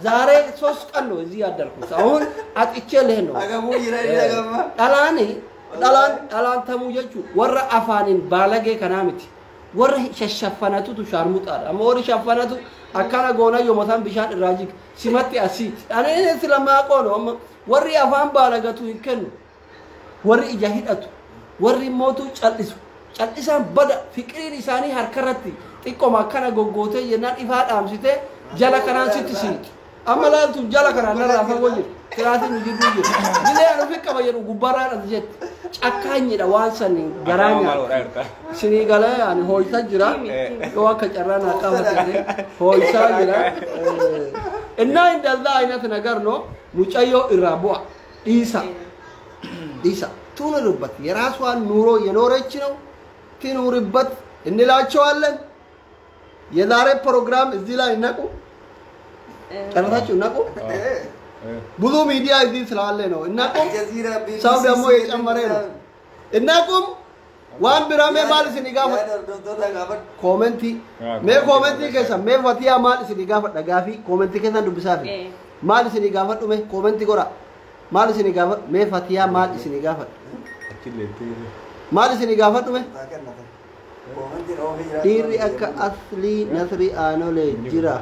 ዛሬ 3 ቀን ነው እዚህ ያደርኩት አሁን አጥቼ ልሄድ ነው አገቡ ይራይ ያገማ ዳላኒ ዳላን ዳላን ተሙ ጀቹ ወረ አፋኒን ባለጌ ከናምቲ ወረ ሸሸፈነቱ ሻርሙጣ አማ ወረ ሸፈነቱ አካና ጎና ዮመታን ቢሻን ራጂክ ሲመጥ አሲ አኔ ስለማቆ ነው ወሪ አፋን ባለገቱ ይከኑ ወሪ ኢጃሂዳቱ ወሪ ሞቱ ጨልሱ ጨልሳን በዳ ፍቅሪን ኢሳኒ ሀርከረቲ xiqqoma akkana goggootee jennaan ifaa dhaamsitee jala kanaan sitti siiti amma laaltu jala kanaan narraa fagoo jiru kiraatiin nu jidduu jiru bilee anu fi qaba jedhu gubbaarraan ati jetti cakkaanyidha waan saniin garaa nyaata sinii galee ani hooysaa jira yoo akka carraa naa qabatee hooysaa jira እና እንደዛ አይነት ነገር ነው ሙጫዮ ኢራቧ ኢሳ ኢሳ ትኑርበት የራሷን ኑሮ የኖረች ነው ትኑርበት እንላቸዋለን። የዛሬ ፕሮግራም እዚህ ላይ ነቁ ጨረታችሁ ነቁ። ብዙ ሚዲያ እዚህ ስላለ ነው እናቁም። ሰው ደግሞ የጨመረ ነው እናቁም። ዋን ቢራሜ ማል ሲኒጋፈ ኮመንቲ ሜ ኮመንቲ ከሰ ሜ ፈቲያ ማል ሲኒጋፈ ደጋፊ ኮመንቲ ከሰ ዱብሳፊ ማል ሲኒጋፈ ዱሜ ኮመንቲ ጎራ ማል ሲኒጋፈ ሜ ፈቲያ ማል ሲኒጋፈ ማል ሲኒጋፈ ዱሜ Dhiirri akka aslii nasrii aanolee jira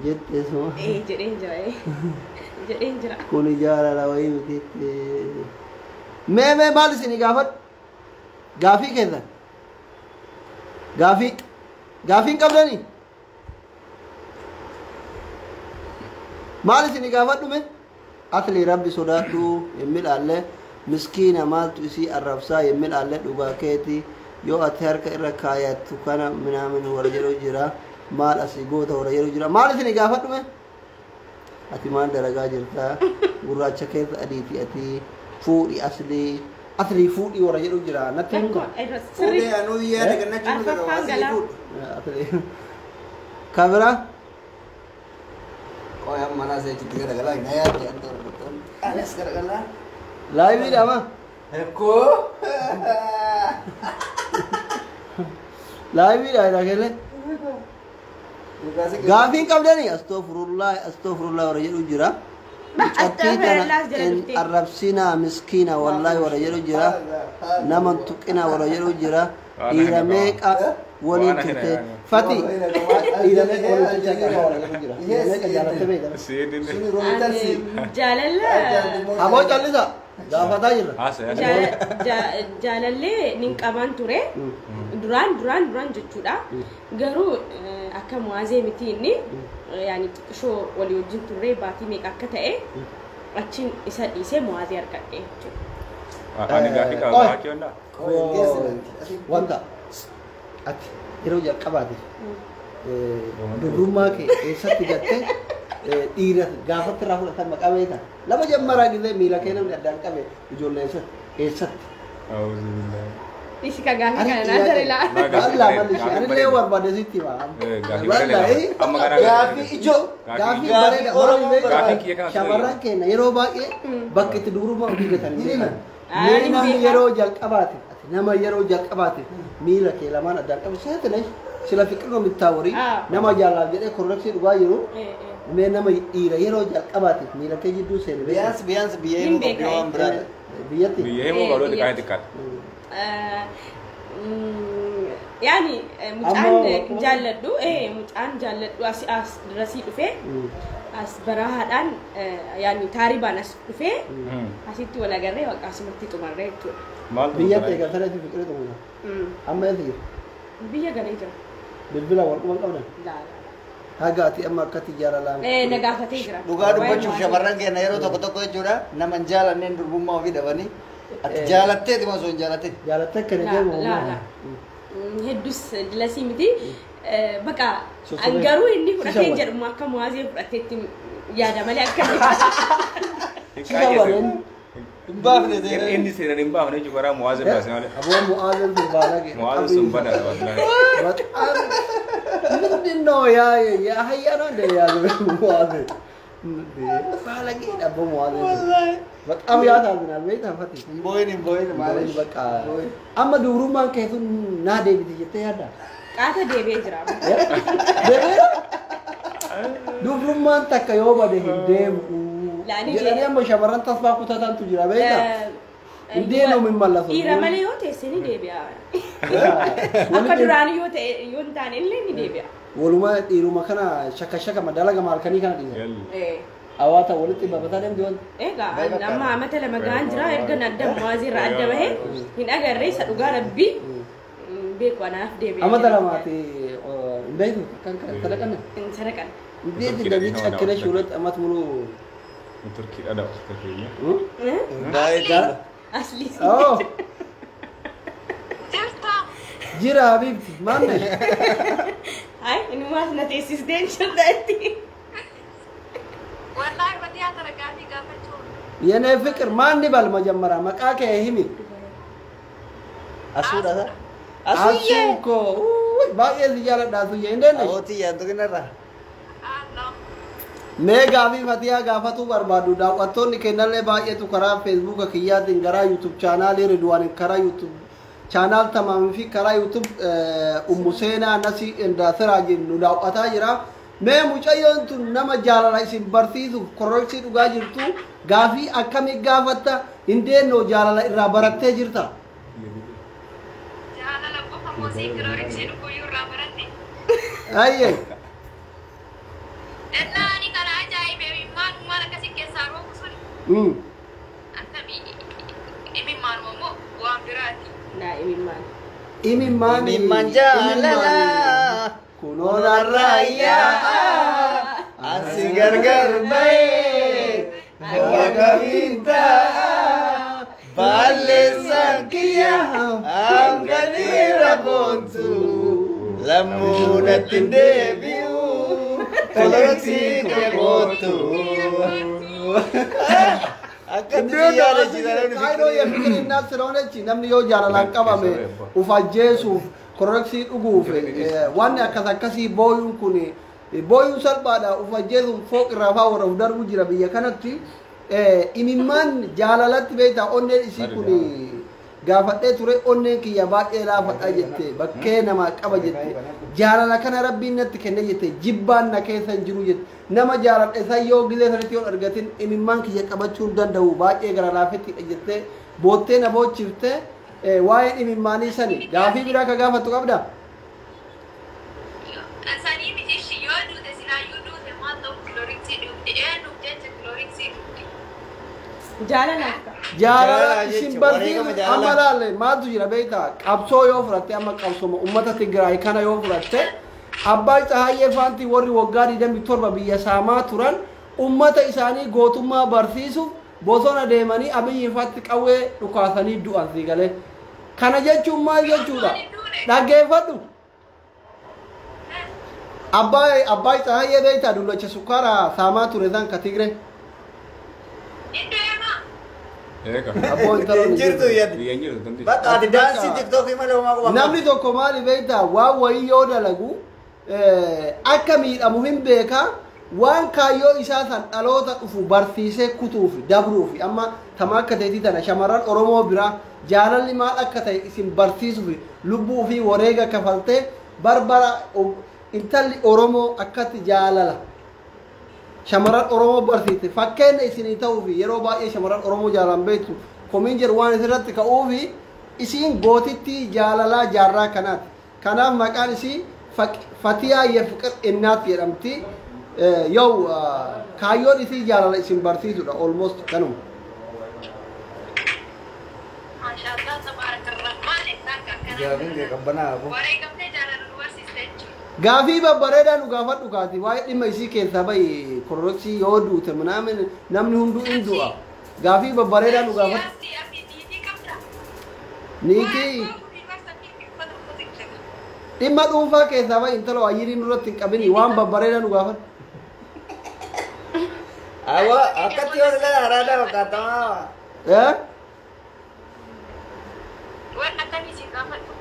jette suma. Jedheen jira. Jedheen jira. Kun jaalala wayii mitiitti. Mee mee maal isinii gaafadhu? Gaafii keessan. Gaafii. Gaafii hin qabdanii? Maal isinii gaafadhu mee? Aslii rabbi sodaadhu የሚል አለ። ምስኪና maaltu isii arrabsaa የሚል አለ። dhugaa keetii. Yoo ati harka irra kaayattu kana ምናምን warra jedhu jira maal asii goota warra jedhu jira maal isin gaafadhu mee ati maal dalagaa jirta gurraacha keessa adiiti ati fuudhi aslii aslii fuudhi warra jedhu jira natti hin Fuudhee anuu yaada gannachuu nu kabira ቆይ አማና ዘይት ገረገላ ናያ አነስ ገረገላ ላይቪ ዳማ እኮ ላይቪ ዳይራገለ ጋፊን ቀብደኒ አስቶፍሩላህ አስቶፍሩላህ ወረጀሉ ጅራ አረብሲና ምስኪና ወላሂ ወረጀሉ ጅራ ነመን ቱቅና ወረጀሉ ጅራ ኢረሜቃ ወሊን ቱቴ ፈቲ ኢረሜቃ ወሊን ቱቴ ወረጀሉ ጅራ ኢረሜቃ ጃለተበ ጃለለ አቦ ጨልሳ gaafataa jirra. Jaalallee nin qaban ture. Duraan duraan duraan jechuudha. Garuu akka muwaazee miti inni yaani xiqqishoo walii wajjin turre baatii meeqa akka ta'e achiin isa dhiisee muwaazee argadhe jechuudha. Ani gaafii qaba baachuu danda'a? Wanta ati yeroo jalqabaatiif dubrummaa kee eessatti gattee dhiira gaafatti irraa fudhatan maqaa beektaa? Lama jammaraa gisee miila kee namni addaan qabe ijoollee eessatti? Isi ka gaafii kana naa tare laa. Wallah malli anillee barbaade sitti hima. Wallahi Gaafii ijoo. Gaafii bareeda maal shamarran keenya yeroo baay'ee bakka itti dubrummaa ofii gatan hin beekan. Mee namni yeroo jalqabaate nama yeroo jalqabaate miila kee lamaan addaan qabe seetine sila fiqiroo mittaawwarii nama jaalaaf jedhee korreksii dhugaa jiru mee nama dhiira yeroo jalqabaate miila kee jidduu seene beekaa. Biyaans biyaans biyya himuu qabdi waan biraadha. Biyyatti. Biyya himuu qabdu xiqqaa xiqqaadha. Yaani mucaan jaalladhu mucaan jaalladhu as as dirasii dhufee as barahaadhaan yaani taaribaan as dhufee asitti wal agarree waaqa asumatti xumarree jechuudha. Maal Biyyatti egaa sanatti fiqiree xumura. Amma eessa jira? Biyya galee jira. Bilbila wal quban qabdan? Laa. Haga ati amma akkatti jaalalaan. Na gaafatee jira. Dhugaa dubbachuuf shamarran keenya yeroo tokko tokko jechuudha nama hin jaalanneen durbummaa ofii dhabanii ati jaalatteeti moo osoo hin jaalattin? Jaalattee akkana deemu. Laa. Hedduus dilasii miti. Baqa garuu inni fudhatee jedhamu akka muwaazee fudhateetti yaada malee akka Hin baafne seenan. Inni seenan hin baafne jechuudha karaa muwaazee baasne malee. Aboo muwaazeen sun baala gee. Muwaazeen sun bada wallahi. ምንድን ነው ያ የአህያ ነው እንደ የያዘው ሙዋዜ ባለጌ አቦ ሙዋዜ በጣም ያሳዝናል። ወይ ታፈቲ Hin booyin hin booyin maaliif በቃ amma dubrummaan keetu naa deebiti jettee yaadda? Qaata deebi'ee jira. Deebi'eera? Dubrummaan takka yoo bade hin deebi'u jedhanii amma shamarran tasfaa kutatantu jira beektaa? Hin deemu hin mallasu. Dhiira malee yoo teesse ni deebi'a. Akka duraanii yoo ta'e yoo hin taane illee ni deebi'a. Walumaa dhiiruma kana shakka shakka madalaga maalkanii kana dhiisa. Hawaasa walitti babataa deemti wanti. Egaa amma amata lama gahan jira erga adda muwaazii irraa adda bahee hin agarree isa dhugaa rabbii beeku anaaf deebi'ee. Amata lamaati hin beektu kan sadaqanne. Hin sadaqanne. እንዴት እንደዚህ ጨክነሽ ሁለት ዓመት ሙሉ ቱርኪ አዳው ተፈኛ አስሊ ኦ ጅራ ሀቢብቲ ማነሽ? አይ እንማስ ነቴሲስ ቴንሽን ዳይቲ ወላሂ በዲያ ተረጋፊ ጋፈቹ የኔ ፍቅር ማን ይባል መጀመሪያ መቃከ ይሂሚ አሱዳ አሱዬ እኮ ውይ ባቄ ዝያለዳ አሱዬ እንዴት ነሽ? አዎቲ ያንቱግነራ Mee gaafii Fatiyaa gaafatuu barbaadu daawwattoonni kennallee baay'eetu karaa feesbuuka kiyyaatiin karaa yuutuub chaanaalii Ridwaan karaa yuutuub chaanaal Tamaamii fi karaa yuutuub Ummu Seenaa Nasii Indaasiraa jennu daawwataa jira. Mee mucayyoon tun nama jaalala isin barsiisuuf korreeksii dhugaa jirtu gaafii akkamii gaafatta hin deennoo jaalala irraa barattee jirta? Jaalala qofa moosii kirooriksii dhuguu irraa baratte. Ayyee. Ani kana ajaa'ibe maal akkasii keessaa roobu sun akkamii imimmaan immoo waan biraati. Naa imimmaan. Imimmaan. Imimmaan jaalala. Kunoo narraayyaa. Asi gargar bahee akkamiin ta'a balleessaan kiyya hanganiira boontu lammuunatti hin deebi'u. Koloksii kootu. Kaayiroo የፍቅር እናት ስለሆነች namni yoo jaalalaan qabame uf ajjeesuuf koroksii dhuguuf wanni akkas akkasii booyuun kun booyuun salphaadha uf ajjeesuun fooq irraa faa warra uf darbu jira biyya kanatti imimmaan jaalalatti beektaa onneen isii kun gaafadhee ture onneen kiyya baay'ee laafadha jette bakkee namaa qaba jette jaalala kana rabbiin natti kenne jette jibbaan na keessa hin jiru jette nama jaaladhe san yoo gilee sanatti yoo argatin imimmaan kiyya qabachuu hin danda'u baay'ee gara laafettidha jette boottee na boochifte waa'een imimmaanii sani gaafii biraa ka gaafattu qabda. Sanii miti ishii yoo duute sinaayyuu duute maal ta'u kilooriksii dhugde eenyuuf jecha kilooriksii dhugde. Jaalalaaf. Jaalala isin barsiisu amma laalle maaltu jira beektaa qabsoo yoo fudhatte amma qabsooma uummata Tigraay kana yoo fudhatte Abbaa Tsahaayyee Faantii warri waggaa 27 biyya saamaa turan uummata isaanii gootummaa barsiisuuf bosona deemanii Abiyyi faatti qawwee dhukaasanii du'an siigalee. Kana jechuun maal jechuudha? Dhaggeeffadhu. Abbaay Abbaay Tsahayyee beektaa dullacha sukkaara saamaa ture san ka Tigree. Iddoo Eega. Abboon intaloon Hin jirtu yaddi. Biyya hin jirtu dandeessu. Bakka ati daansii tiktookii malee homaa quba. Namni tokko maali beektaa waan wayii yoo dalagu akka miidhamu hin beekaa waan kaayyoo isaa san dhaloota dhufu barsiisee kutuufi dabruufi amma tama akka ta'etii tana shamarran Oromoo biraa jaalalli maal akka ta'e isin barsiisuufi lubbuu fi wareega kafaltee barbara intalli Oromoo akkatti jaalala shamarran Oromoo barsiiste fakkeenya isinii ta'uufi yeroo baay'ee shamarran Oromoo jaalan beektu komiin jedhu waan isirratti ka'uufi isiin gootittii jaalalaa jaarraa kanaati. Kanaaf maqaan isii Fatiyaa Yefiqir Innaat jedhamti. Yoo kaayyoon isii jaalala isin barsiisudha almost kanuma. Maashaallah tabaarakarrahmaan isaan akkana. Gaafin kee qabbanaa hafu. Wareegamtee jaalala nu barsiiste jechuudha. Gaafii babbareedaa nu gaafadhu kaati waa'ee dhimma isii keessaa bahi kororoksii yoo duute minaamin namni hunduu hin du'a. Gaafii babbareedaa nu gaafadhu. Ati ati niitii qabda. Niitii dhimma dhuunfaa keessaa bahi intala waayyirii nurratti hin qabini waan babbareedaa nu gaafadhu. Awa akkatti yoo ilaalan araadaa fakkaatamaa. Eh? Waan akkamii si gaafadhu?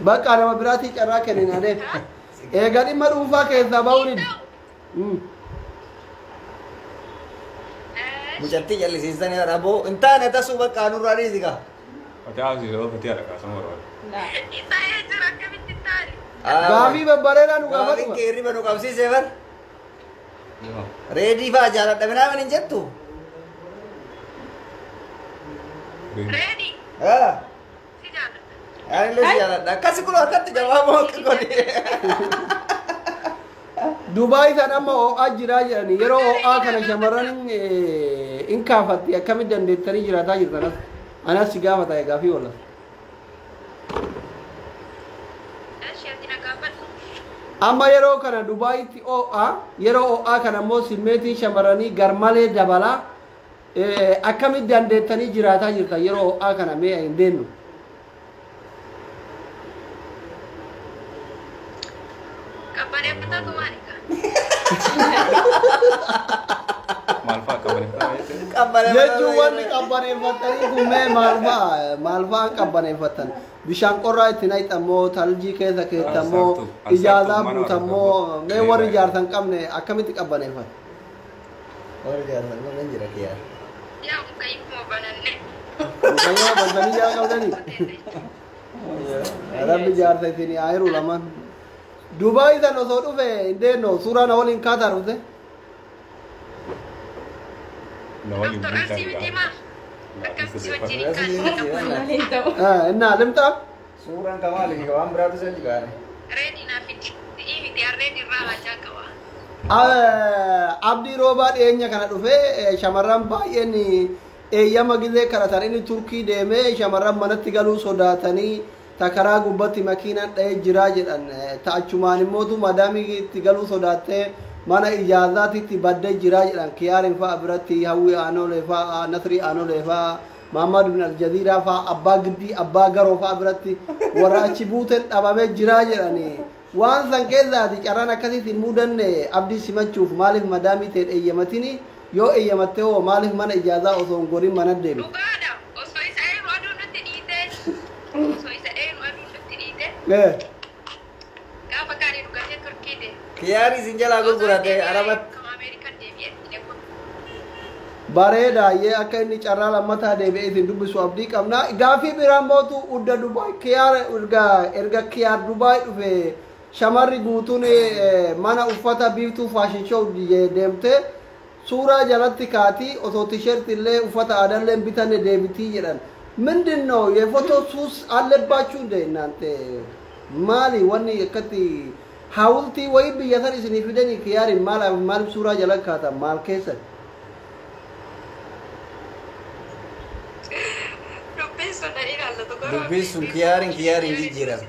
Bakka nama biraatii carraa kennina dee. Egaa dhimma dhuunfaa keessaa bahuu ni. Mucattii jallisiisanii araboo hin taane tasuu bakka nurraa dhiisi kaa. Fatiyaa haasisuu Fatiyaa dhagaa sama barbaada. Taa'ee jira akkamitti taa'e? Gaafii babbareedaa nu Gaafin gaafadhu. kee hirriba nu qabsiisee bar. Reedii fa'aa jaaladha minaamin hin jettu. Reedi Haa. si jaalladha. Ani illee si jaaladha. Akkasi kun akkatti jabaaboo akka godhe. Dubaay san amma ho'aa jiraa jedhani yeroo ho'aa kana shamarran hin kaafatti akkamitti dandeettanii jiraataa jirtan as anas si gaafata gaafii walla. Eshi ati na gaafadhu. Amma yeroo kana Dubaayitti ho'aa yeroo ho'aa kana immoo simmeetiin shamarranii garmalee dabalaa akkamitti dandeettanii jiraataa jirtan yeroo ho'aa kana mee hin deemnu. Qabbaneeffatatu maali kaa? Maal fa'a qabbaneeffataa jechuun? Jechuun wanni qabbaneeffatanii kun mee maal fa'a maal fa'a qabbaneeffatan bishaan qorraa itti naqxammoo taljii keessa keettammoo ijaazaa buutammoo mee warri ijaarsa hin qabne akkamitti qabbaneeffatu? Warri jaarsan kun hin jira kiyyaa. Yaa mukayyuma bananne. Mukayyoo bantanii jaa qabdanii? Rabbi jaarsa isin haa jiru lamaan. Dubaay san osoo dhufe hin deemno suuraa na waliin kaataa dhufte. Na waliin Doktor bulchaa Arsii miti maa? Akkamitti si wajjin hin Arsii kaane? miti. Malee hin ta'u. Innaa limxaa? Suuraan kamaali waan biraatu isa jigaane. Reedi naa fidi. Si'ii miti harreen irraa hajaa qaba. Abdii roobaa dhiyeenya kana dhufe shamarran baay'een eeyyama gizee kadhatan inni Turkii deemee shamarran manatti galuu sodaatanii takaraa gubbatti makiinaan dha'ee jiraa jedhan ta'achumaan immootu madaamiitti galuu sodaattee mana ijaazaatitti baddee jiraa jedhan kiyaarin fa'a biratti hawwi aanolee fa'a nasrii aanolee fa'a Muhammad bin Aljaziiraa fa'a abbaa giddii abbaa garoo fa'a biratti warra achi buuteen dhabamee jiraa jedhanii waan san keessaati carraan akkasitti hin mudanne abdii simachuuf maaliif madaamii ta'e eeyyamatini yoo eeyyamatte hoo maaliif mana ijaazaa osoo hin gorin mana deemi. Dhugaadha. Osoo isa eenyu aduun nutti dhiite. Osoo isa eenyu aduun nutti dhiite. Gaafa gaarii dhugatee Turkii deeme. Kiyyaari isin jalaa gurgurate arabatti. Akkuma Ameerikaan deebi'ee kun. Bareedaayyee akka inni carraa lammataa deebi'ee isin dubbisu abdii qabna. Gaafii biraan mootu udda Dubaay kiyaar erga kiyaar Dubaay dhufe shamarri guutuun mana uffata biiftuu faashin show deemte suuraa jalatti kaati osoo tisheerti illee uffata aadaallee hin bitanne deebitii jedhan. ምንድን ነው የፎቶ ሱስ አለባችሁ እንደ እናንተ ማሊ ወኒ akkatti ሐውልቲ ወይ biyya san isinii fidanii kiyaarin maal maaliif suuraa jala kaatan maal keessan? Dubbiin sun na ilaallatu garuu. Dubbiin sun kiyaarin kiyaarin jijjiirama.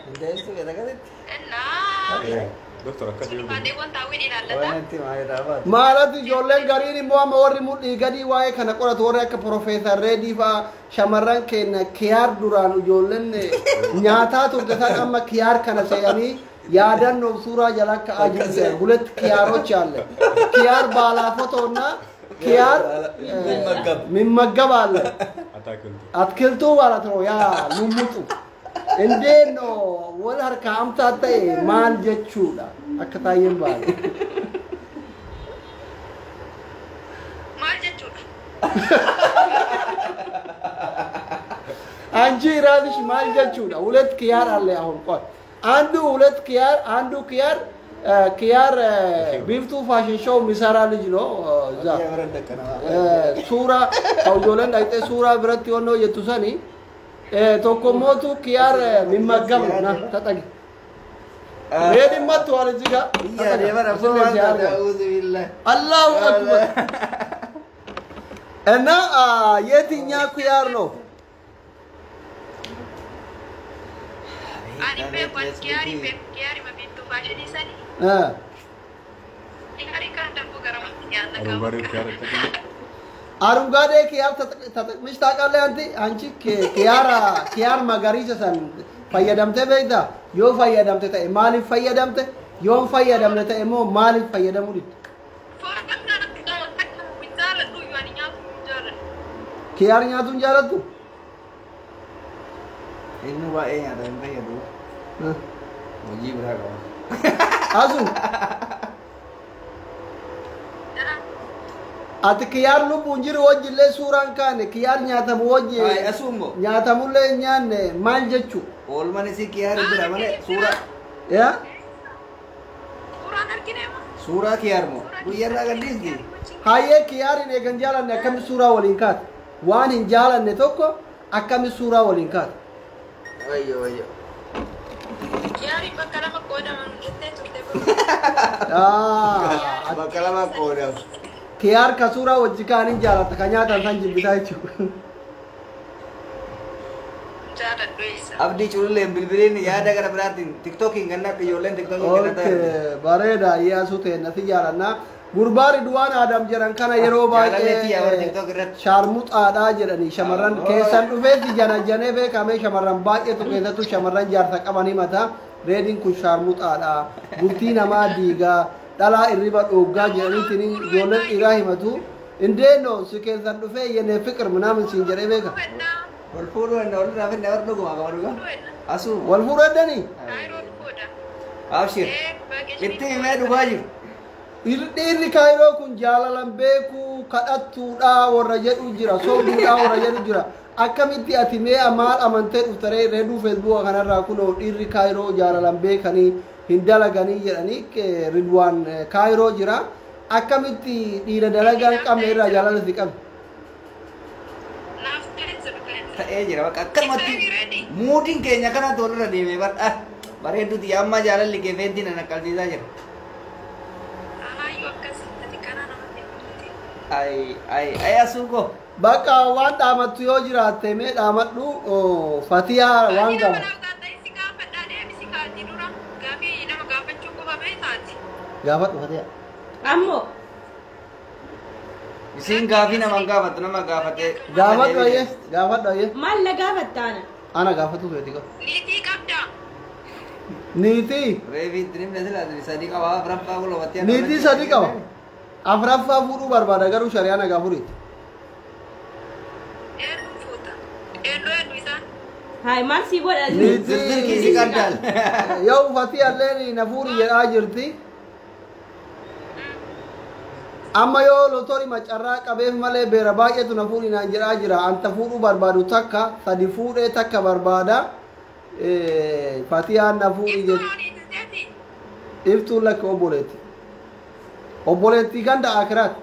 Hindeessu beekta akkasitti. Innaa. Doktor akkasii yoo Sulfaateewwan taawwiin ilaallata. Wanti maalirraa baatu? Maalatu ijoolleen gariin immoo amma warri mudhii gadii waa'ee kana qoratu warri akka Profeesar Reedii fa'aa shamarran keenya kiyaar duraan ijoolleen nyaataa turte san amma kiyaar kana se'anii yaadannoof suuraa jala ka'aa jiru. ሁለት ኪያሮች አለ ኪያር ባላፎቶና ኪያር የሚመገብ። የሚመገብ አለ Ataakiltu. አትክልቱ ማለት ነው። ያ ሉሙጡ እንዴት ነው ወል harka amtaa ta'e maal jechuudha akka taayyeen baale Maal jechuudha? አንቺ ራስሽ ማል jechuudha ሁለት ኪያር አለ አሁን ቆይ አንዱ ሁለት ኪያር አንዱ ኪያር ኪያር ቢፍቱ ፋሽን ሾው የሚሰራ ልጅ ነው እዛ suura ijoolleen dhaqxee suuraa biratti yoonnoo jettu sani tokko mootu kiyaar mimmaggabu na taxagi reedin mattu waan እዚህ ጋር Biyya deeman abbaa waan taate a'uuzu billah. አላሁ አክበር እና የትኛው ኪያር ነው? Ani beeku ani kiyaarii beeku kiyaarima biiftuu faashinii sani. Kiyaarii kan damboo gara nyaata አረንጓዴ ኪያር ተጠቅመህ አረንጓዴ ኪያር ተጠቅመሽ ታውቃለህ? አንቺ አንቺ ኪያር ኪያር magariisa san fayyadamtee beektaa? Yoo fayyadamte ta'e maaliif fayyadamte? Yoo hin fayyadamne ta'e immoo maaliif fayyadamuu didde? Jaaladhu iyyuu ani nyaatu hin jaaladhu. Kiyaar nyaatu hin jaalattu? Inni baay'ee nyaata hin fayyadu. Hojii biraa qaba. Asu ati kiyaar lubbuun jiru wajjillee suuraan kaane kiyaar nyaatamu wajji Ay, asuu immoo nyaatamullee hin nyaanne maal jechuu? oolmaan isii kiyaar jira malee suuraa Yaa? Suuraan argine moo? suuraa kiyaar moo guyyarraa gadhiisti. Hayyee kiyaarin eegan jaalanne akkami suuraa waliin kaate? Waan hin jaalanne tokko akkami suuraa waliin kaate? Wayyo wayyo. Kiyaariin bakka lama qoodaman jettee turte. Ah, Bakka lama qoodamu. Kiyaar ka suuraa wajji kaan hin jaalatta ka nyaatan san jibbitaa jechuudha. Jaaladhu eessa? Abdii cululleen bilbiliin yaada gara biraatiin tiktookiin ganna ijoolleen tiktookiin ganna Okay, bareeda iyyaasuu ta'e nasi jaalannaa. Gurbaa Ridwaan Adam jedhan kana yeroo Jaalallee tiyyaa warra baay'ee TikTok irratti. shaarmuxaadhaa jedhanii shamarran keessan dhufeetti jana janee beekamee shamarran baay'eetu keessattuu shamarran jaarsa qaban himata. Reediin kun shaarmuxaadha. Bultii namaa diigaa dhalaa irriba dhooggaa jedhaniitiin ijoolleen dhiiraa himatu. Indeenoo si keessan dhufee yennee fiqir minaamin siin jedhee beeka. Wal fuudhuu danda'a walirraa finna warra dhuguma qaba dhugaa. Asuu. Wal fuudhuu dandanii? Kaayiroon fuudha. Abshir. Itti himee dhugaa jiru. Dhiirri kaayiroo kun jaalalan beekuu kadhattuudha warra jedhu jira sobduudha warra jedhu jira akkamitti ati mee maal amantee dhuftaree reeduu feesbuuka kanarraa kunoo dhiirri kaayiroo jaalalan beekanii hin dalaganii jedhanii Ridwaan kaayiroo jira akkamitti dhiira dalagaa hin qabne irraa jaalala si qabne. Naaf ta'e jiru. Ta'ee jira bakka akkanumatti muudiin keenya kanatti walirra deemee bar'a bareedduuti amma jaalalli kee feentiin ana qalbiisaa jira. Hayyuu akkasitti kana namatti himte. Ay ay ay asuu koo. Bakka waan dhaamattu yoo jiraatte mee dhaamadhu fatiyaa waan qaba. Si gaafadhaa deebisi kaati dura gaafii nama gaafachuu qofa bee taati. Gaafadhu fatiyaa. Ammoo Isiin gaafii nama hin gaafattu nama gaafatee. Gaafadhu ayyee gaafadhu ayyee maal na gaafattaana? ana gaafatu feeti qaba. Niitii qabdaa. Niitii. Reefi itti himne sila sadii qaba afuraffaa gulumatti. Niitii sadii qaba. Afuraffaa fuudhuu barbaada garuu shari'aa nagaa furiitti. Eenyuun fuuta? Eenyu eenyu isaan? Haay maal sii godha? Zirkii si qardaal. Yoo uffatii alleen na fuudhi jedhaa jirti. Amma yoo lotori macarraa qabeef malee beera baay'eetu na fuudhi naan jedhaa jira. Anta fuudhuu barbaadu takka sadi fuudhee takka barbaada. Fatiyaan na fuudhi Iftuun jetti. honiitis jeeti. Iftuun lakka obboleetti. Obboleettii ganda akiraati.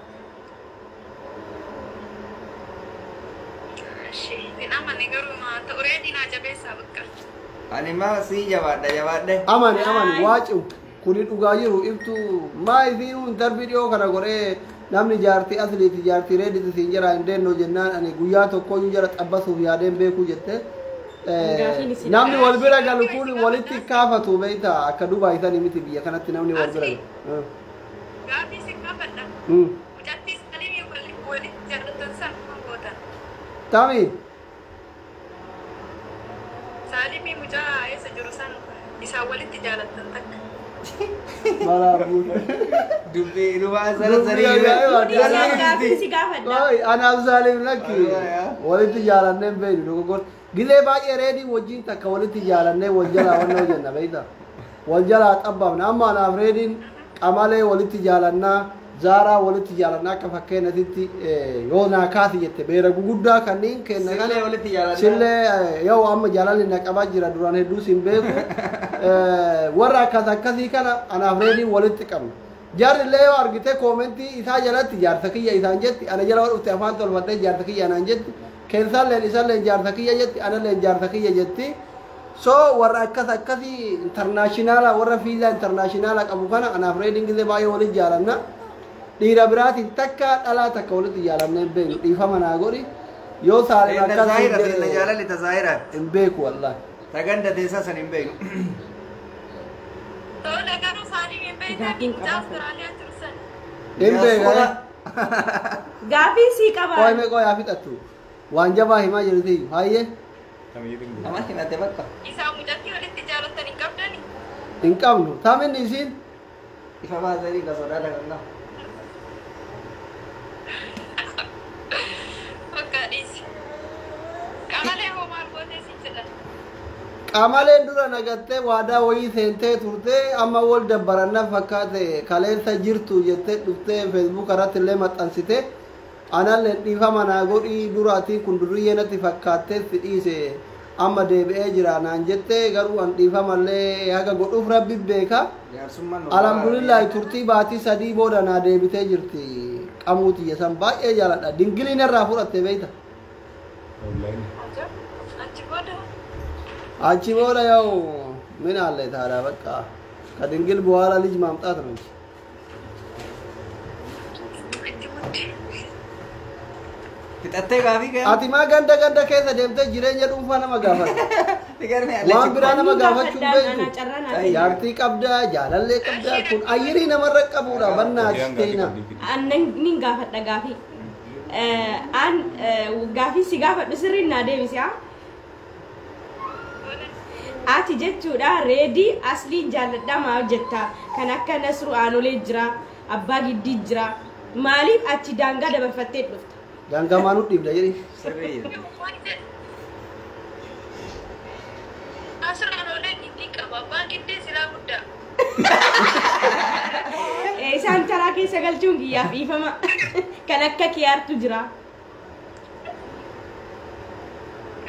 Hin amanne garuu maa ta'u reedii naa jabeessaa bakka. Ani maa sii jabaadha jabaadhe. Amani amani waaciu kuni dhugaa jiru iftu maa isiin darbii dhiyoo kana godhee namni jaartii asliiti jaartii reediti siin jira hin deennoo jennaan ani guyyaa tokkoyyuu jara xabbasuuf yaadeen beekuu jette Namni wal bira galu kun walitti kaafatu beektaa akka Dubaay sanii miti biyya kanatti namni wal bira galu. Gaafii si gaafadha. Mucattii Salimii walitti jaallattan san gootan. Tami. Salimii mucaa eessa jiru san isaan walitti jaallattan takka. Malaabuun. Dubbii dhumaa sana Dubbii ajaa'ibaati. Gaafii si gaafadha. Oi, anaaf Saalim lakki walitti jaalannee hin beeknu dogoggora. Gilee baay'ee reedii wajjin takka walitti jaalannee wal jalaa wannoo jenna beektaa. Wal jalaa xabbaafna amma anaaf reediin qamalee walitti jaalannaa zaaraa walitti jaalannaa akka fakkeenyatti yoo naa kaasi jette beera guguddaa kanneen kenna kana Sillee walitti jaalannaa. Sillee yoo amma jaalalli na qabaa jira duraan hedduu sin beeku warra akkas akkasii kana anaaf reediin walitti qabna. Jaarri illee yoo argite koomentii isaa jalatti jaarsa kiyya isaan jetti ana jala dhufte afaan tolfattee jaarsa kiyya anaan jetti keessalleen isalleen jaarsa kiyya jetti analleen jaarsa kiyya jetti. So warra akkas akkasii internaashinaala warra fiizaa internaashinaala qabu kana anaaf reediin gisee baay'ee walitti jaalanna. Dhiira biraatiin takka dhalaa takka walitti jaalannee hin beeknu dhiifama naa godhi yoo Saalim akkas Zaahira ta'e jaalalli tazaahira. hin beeku wallaahi. Taganda teessaa san hin beeknu. Tole garuu Salimii beektaa Gaaffiin mucaa qaba. Austraaliyaa jiru san. Hin beeku. Gaafii si qaba. Qoy mee qoy haa fixattu. Waan jabaa himaa jirti hayyee Nama himate bakka. Isaan mucattii walitti jaallattan hin qabdani. hin qabnu. Taminni isiin Ifa baasanii ka sodaata kan qabu. Bakka dhiisi. Qamalee hoo maal gootee siin jedhan. Qamaleen dura nagattee waadaa wayii seentee turte amma wal dabbaranna fakkaate kaleessa jirtu jettee dhuftee feesbuuk irratti illee maxxansite anallee dhiifama naa godhii duraatii kun duriyyee natti fakkaattee si dhiise amma deebi'ee jira naan jette garuu an dhiifamallee haga godhuuf rabbi beeka. Jaarsummaan nu Alhamdulillahi turtii baatii sadii booda naa deebitee jirti qamuu tiyya san baay'ee jaaladha dingiliin irraa fudhatte beeyta. Achi booda Achi booda ያው ምን አለ ታዲያ በቃ ከድንግል በኋላ ልጅ ማምጣት ነው እንጂ itti muddi. Fixattee gaafii kee. Ati maa ganda ganda keessa deemtee jireenya dhuunfaa nama gaafata waan biraa nama gaafachuu hin beektu. Jaartii qabdaa jaalallee qabdaa kun ayyirii namarra qabuudha bannaa teena. Annan nin gaafadha gaafii. An gaafii si gaafadhu sirriin naa deebisi haa. Ati jechuudha reedii asliin jaalladhaa maal jetta kan akka Nasru Aanolee jira Abbaa Giddii jira maaliif achi daangaa dabarfattee dhufta? Daangaa maanuu dhiibda jedhi. Sirrii. Waan jedhu. Asirraan olee giddii qaba. Abbaan giddii silaa guddaa. Isaan taraa keessa galchuun kiyyaaf dhiifama kan akka kiyaartu jira.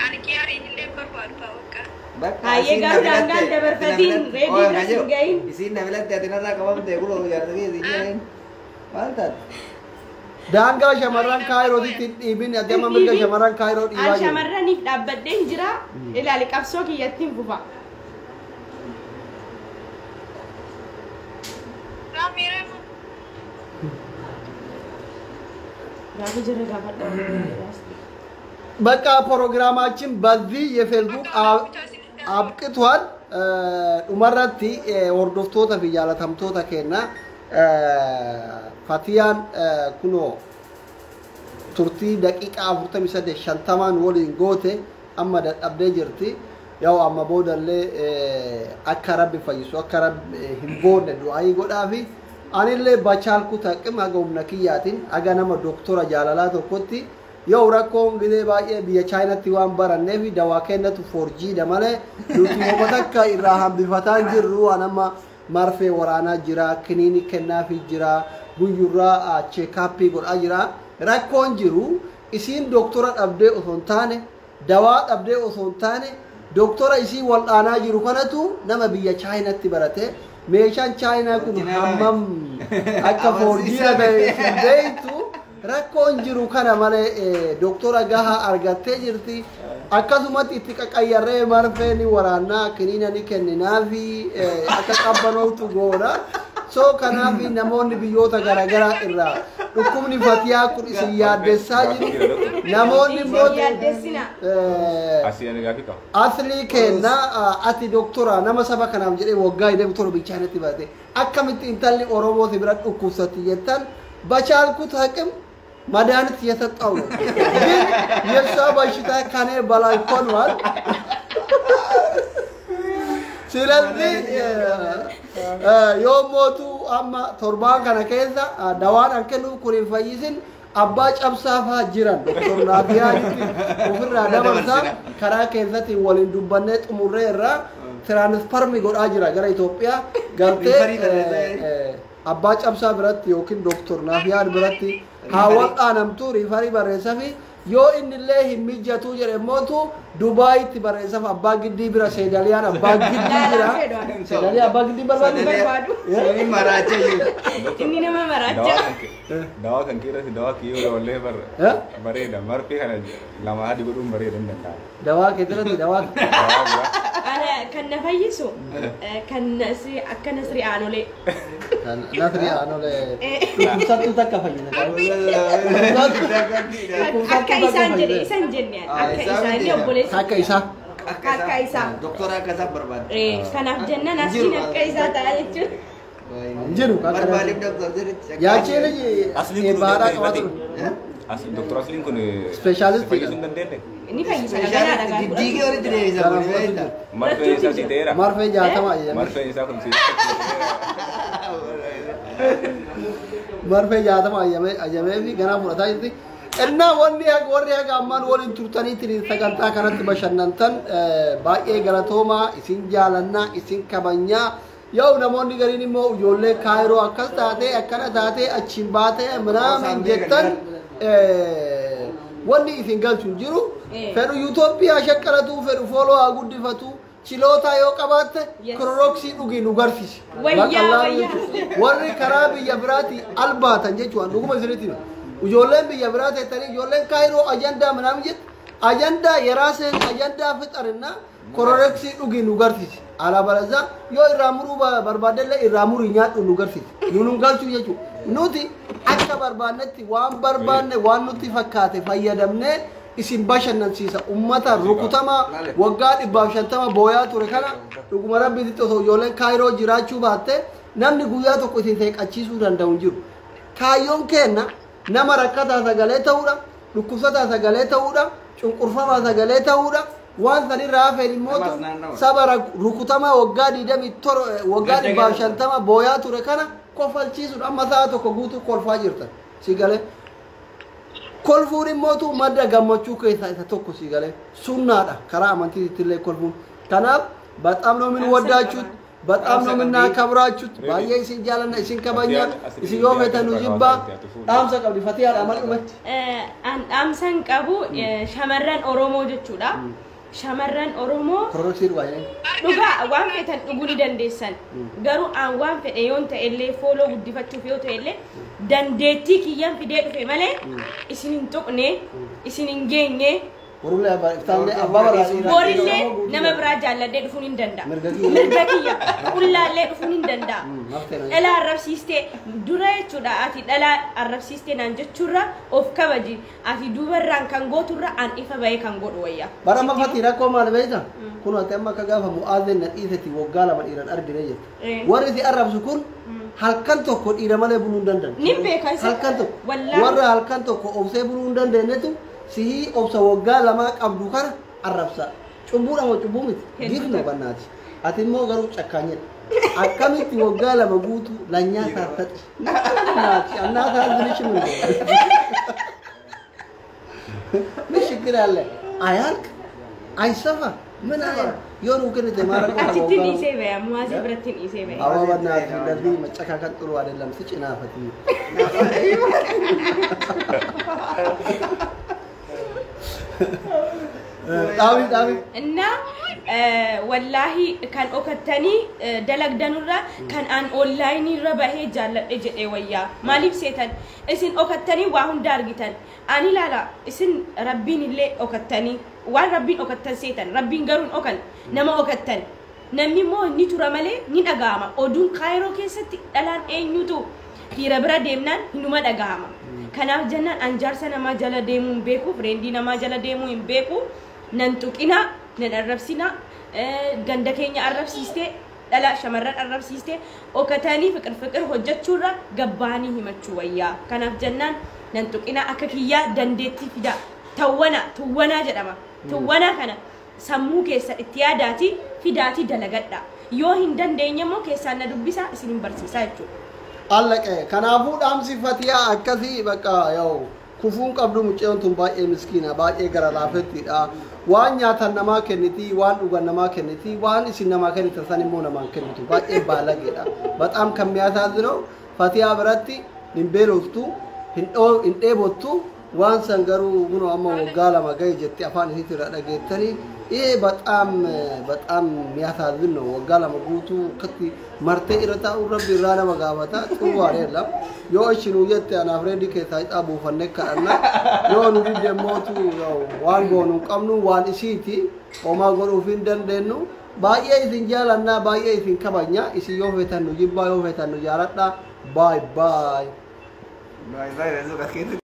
Ani kiyaariin illee barbaadu fa'aa bakka. Bakka Hayyee isiin na garuu daangaan filatte, dabarfatiin ati na filatte. reedii Ooy, bira kajeelu. sin gahin. Isiin na filatte ati narraa qabamte kunoo jaarsa kee siin jedheen. Maal taate? Daangaa shamarran kaayirootitti hin dhiibin ati amma mirga shamarran kaayiroo An dhiibaa jiru. shamarraniif dhaabbadheen jira ilaali qabsoo kiyyattiin fufa. Raamiiree Gaafa jira gaafadha. በቃ ፕሮግራማችን በዚህ የፌስቡክ አብቅቷል። Dhumarratti hordoftoota fi jaalatamtoota keenya Fatiyaan kunoo turtii daqiiqaa 48 50 waliin goote amma dadhabdee jirti. Yoo amma boodallee akka rabbi fayyisu akka rabbi hin boonne du'aayii godhaafi anillee bachaalku taqim haga humna kiyyaatiin haga nama doktora jaalalaa tokkotti yoo rakkoon gidee baay'ee biyya chaayinatti waan baranneef dawaa kennatu forjiidha malee nuti homa takka irraa hambifataa hin jirru waan amma marfee waraanaa jira kiniini kennaafii jira guyyurraa cheekaappii godhaa jira rakkoon jiru isiin doktora dhabdee osoo hin taane dawaa dhabdee osoo hin taane doktora isii wal'aanaa jiru kanatu nama biyya chaayinatti barate meeshaan chaayinaa kun hammam akka forjiidha ta'e hin beektu rakkoon jiru kana malee doktora gahaa argattee jirti akkasumatti itti qaqayyarree marfee ni waraannaa kiniina ni kenninaafi akka qabbanootu goona so kanaaf namoonni biyyoota garaagaraa irraa dhukkubni fatiyaa kun isin yaaddessaa jiru. Namoonni immoo Yaaddessina. Asii ani gaafii qaba. Asli kenna ati doktora nama saba kanaaf jedhee waggaa 27 bichaanatti baate akkamitti intalli Oromoo si bira dhukkubsatti jettan በቻልኩት አቅም መድኃኒት እየሰጠው ነው። ግን የእሷ በሽታ ከኔ በላይ ሆኗል። ስለዚህ yoo amma torbaan kana keessa dawaan an kennuuf kun hin fayyisin abbaa cabsaa faa jiran doktor Naafiyaanitti ofirraa dabarsaa karaa keessatti waliin dubbannee xumurree irraa tiraansfarmi godhaa jira gara Itoophiyaa galtee abbaa cabsaa biratti yookiin doktor Naafiyaan biratti haa wal'aanamtu riifarii barreessaa fi yoo innillee hin mijatu jedhe mootu Dubaayitti barreessaaf abbaa giddii bira Seedaliyaan abbaa giddii jira. Seedaliyaa abbaa giddii barbaadu. Barbaadu. Inni maraachaa jiru. Inni nama maraachaa. Dawaa kan keerratti dawaa kiyyoo wallee bareeda marfee kana lama hadi godhuun bareeda hin danda'amu. Dawaa keetirratti dawaa. Dawaa biraa. Ana kan na fayyisu kan nasri akka nasri aanolee. Nasri aanolee. Dhukkubsattuu takka fayyisa. Akka isaan jedhe isaan jenne akka isaan inni obboleessa. Akka isaa. Akka isaa. Doktora akka isaa barbaada. Kanaaf jennaan asiin akka isaa ta'a jechuudha. Jiru. Barbaadiif doktor jedhetti. Yaachee liji Asliin kun baaraa qabaatu. Doktor Asliin kun Speeshaalistii. fayyisuu hin dandeenye. Inni fayyisa ganaadha gaafa. Diddiigee walitti deebisa kun beektaa. Marfeen isaa si ta'eera. Marfee 60 ajajame. Marfeen isaa kun si ta'eera. Marfee 60 ajajamee fi ganaa fudhataa jirti. እና wanni warri haga ammaan waliin turtaniitiin sagantaa kanatti bashannantan baay'ee galatoomaa isin jaalannaa isin kabajnaa yoo namoonni gariin immoo ijoollee kaayiroo akkas taatee akkana taatee achiin baatee minaamin jettan wanni isin galchu hin jiru fedhu yuutooppiyaa shaqqalatuu fedhu fooloo haa guddifatu chilootaa yoo qabaatte kororoksii dhugii nu garsiisi. Warri karaa biyya biraatii albaatan jechuudha dhuguma isinitti hima. Ijoolleen biyya biraa teettanii ijoolleen kaayiroo ajandaa minaamin jette ajandaa yeraaseen ajandaa fixarinna kororoksii dhugii nu garsiisi. Alaabalaza yoo irraa muruu barbaaddellee irraa murii nyaadhu nu garsiisi. Nu nun galchuu jechuudha. Nuti akka barbaannetti waan barbaanne waan nutti fakkaate fayyadamnee isin bashannansiisa. Uummata rukutamaa waggaa 150 booyaa ture kana dhuguma rabbiitti osoo ijoolleen kaayiroo jiraachuu baatte namni guyyaa tokko isin seeqachiisuu danda'u hin jiru. Kaayyoon keenna nama rakkataa sagalee ta'uudha, dhukkubsataa sagalee ta'uudha, cunqurfamaa sagalee ta'uudha. Waan sanirraa hafeen immoo saba rukutamaa waggaa 27 waggaa 150 booyaa ture kana kofalchiisuudha. Amma sa'a tokko guutuu kolfaa jirtan si galee. Kolfuun immootu madda gammachuu keessaa isa tokko si galee sunnaadha karaa amantiitti illee kolfuun. Kanaaf በጣም ነው የምንወዳችሁት፣ በጣም ነው የምናከብራችሁት። baay'ee isin jaalanna isin kabajna isin yoo feetan nu jibbaa dhaamsa qabdi Fatiyaadha amal dhumatti. An dhaamsan qabu shamarran Oromoo jechuudha. Shamarran Oromoo Kororoksii dhugaa jedhanii. Dhugaa waan feetan dhuguu ni dandeessan. Garuu an waan fedhe yoon ta'ellee fooloo guddifachuuf yoo ta'ellee dandeettii kiyyaan fidee dhufe malee isin hin tuqne isin hin geenye. Borullee abbaa abbaa barbaadee. Borillee nama biraa jaalladhee dhufuun hin danda'a. Mirga kiyya qullaallee dhufuun hin danda'a. Dhalaa arrabsiistee dura jechuudha ati dhalaa arrabsiistee naan jechuurra of kabaji ati duubarraan kan gooturra an ifa bahee kan godhu wayya. Bara amma Fatii rakkoo maal beekta? Kun ati amma akka gaafa Mu'aazeen na dhiiseti waggaa 2 dhiiran argine jette. Warri si arrabsu kun halkan tokko dhiira malee buluu hin danda'an. Ni beeka isa. Halkan tokko. Warra halkan tokko obsee buluu hin dandeenyetu sihii obsa waggaa 2 qabdu kana arrabsa. Cubbuudha moo cubbuu miti? Gifnu bannaati. Ati immoo garuu cakkaanyedha. Akkamitti waggaa 2 guutuu lanyaa saartaxi. Naati annaa saartinichi mun. ምን ችግር አለ? አያልቅ አይሰፋ ምን አለ? የሆኑ ግን ተማረቁ Achitti dhiisee baya Mu'aazee biratti dhiisee baya. አዋ በእናትህ እንደዚህ መጨካከል ጥሩ አይደለም። ስጭና ፈቲ ጣቢ ጣቢ እና wallaahi kan dhokattanii dalagdanurra kan an onlaayinii irra bahee jaalladhe jedhee wayyaa maaliif seetan isin dhokattanii waa hunda argitan ani ilaala isin rabbiin illee dhokattanii waan rabbiin dhokattan seetan rabbiin garuu hin dhokan nama dhokattan namni immoo ni tura malee ni dhaga'ama oduun kaayiroo keessatti dhalaan eenyutu Dhiira bira deemnaan hinuma dhagahama. Kanaaf jennaan an jaarsa namaa jala deemuu hin beeku, fireendii namaa jala deemuu hin beeku. Nan tuqinaa, nan arrabsinaa, ganda keenya arrabsiistee, dhala shamarran arrabsiistee, okatanii fiqir fiqir hojjechuurra gabbaanii himachuu wayyaa. Kanaaf jennaan nan tuqinaa akka kiyyaa dandeettii fidaa. Tawwana, tuwwanaa jedhama. Tuwwanaa kana sammuu keessa itti yaadaatii fidaatii dalagadha. Yoo hin dandeenye immoo keessaan na dubbisaa isin hin barsiisaa jechuudha. Allaqe kanaafuu dhaamsi Fatiyaa akkasii bakka yaa'u kufuun qabdu mucayyoon tun baay'ee miskiina baay'ee gara laafettiidha. Waan nyaatan namaa kenniti, waan dhugan namaa kenniti, waan isin namaa kennitan san immoo namaan kennitu baay'ee baalageedha. በጣም ከሚያሳዝነው ፈቲያ biratti hin beeloftu, hin dheebottu waan san garuu kunoo amma waggaa 2 gahe jetti afaan isiitti irraa dhageettanii ይሄ በጣም በጣም የሚያሳዝን ነው። waggaa 2 guutuu akkatti martee irra taa'uun rabbi irraa nama gaafata xuruu አይደለም yoo ishinuu jette anaaf reedii keessaa hixaa buufannee kadhanna yoo nu didde mootu waan goonu hin qabnu waan isiiti homaa godhuuf hin dandeenyu. Baay'ee isin jaalannaa baay'ee isin kabajna isin yoo feetan nu jibbaa yoo feetan nu jaaladha. Baay baay. Baay baay.